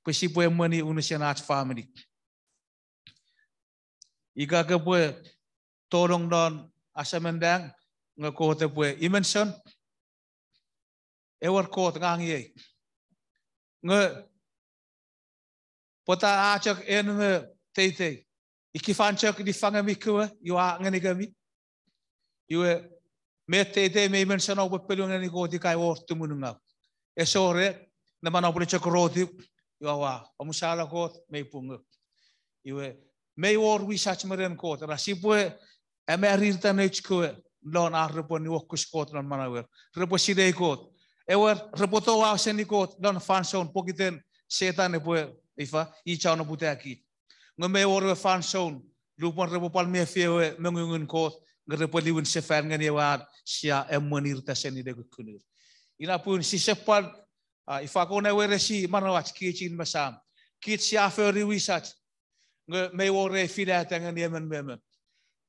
pwe sipwe emweni unusen ach famini. Ika kepwe tolong non asamen lang, nge Kot epwe imenson, ewer Kot ngang iei. Nge pwata a chok en me teitei. Ikifan chok nifangemi kewe, iwe a ngenikemi. Iwe, met teitei mei mensono pwe pelu ngeni Kot ika wor tumunungau. Esor e, neman opwele chok rotiw, iwe aua, omusala Kot, mei punguk. Iwe, mei wor wisach me ren Kot, ra sipwe amaririta nouch kewe lon ar repwe niuokus Kot lon manauer. Repwe sinei Kot. Ewer, repwe touau seni Kot lon fansoun pokiten Setan epwe, ifa, i chon oputakich. Nge mei wor ewe fansoun, lupwen repwe pwal mefi ewe mongungun Kot, nge repwe liwin sefan ngeni ewe an sia emwenirita seni le kukkunur. Ina pun sise pwal, a, ifa kon ewe resi manauach kich in me sam. Kich sia fori wisach, nge mei wor ei filata ngeni emon me emon.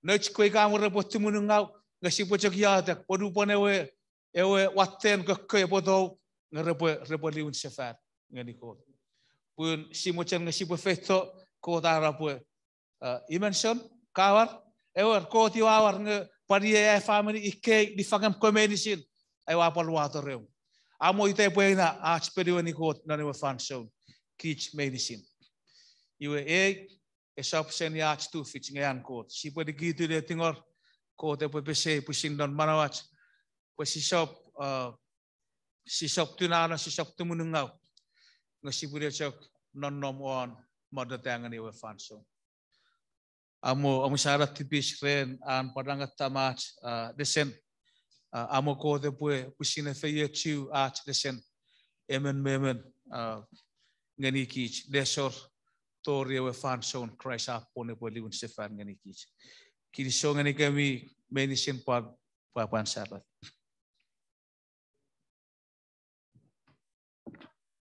Nouch kewe ika mwo repwe tumunungau, nge sipwe chok iotek, pwe lupwen ewe ewe watten kokkoi epwe tou, nge repwe, repwe liwin sefan ngeni Kot. Pun si mochen nge sipwe feito, Kot a era pwe, a, imenson, ka war, ewer Kot iwe a war nge pwan iei ai famini, ikei nifangem kewe meinisin, ai ua pwal wato reom. Amo ita pwe ina ach ponueni Kot non ewe fansoun, kich meinisin. Iwe ei, esap seni ach tufich nge an Kot. Sipwe nikitu le tingor, Kot epwe pesei pwisin non manauach, pwe sisap, a, sisap tunano, sisap tumunungau. Nge sipwe le chok nonnom won monnota ngeni ewe fansoun. Amo, omusala tipis ren an pwarangeta mach, a, lesen, a, amo Kot epwe pwisin efeiochu ach lesen, emon me emon, a, ngeni kich, lesor, tori ewe fansoun Kraist a pwon epwe liwin sefan ngeni kich. Kinisou ngenikemi meinisin pwan, pwan, pwan sarat.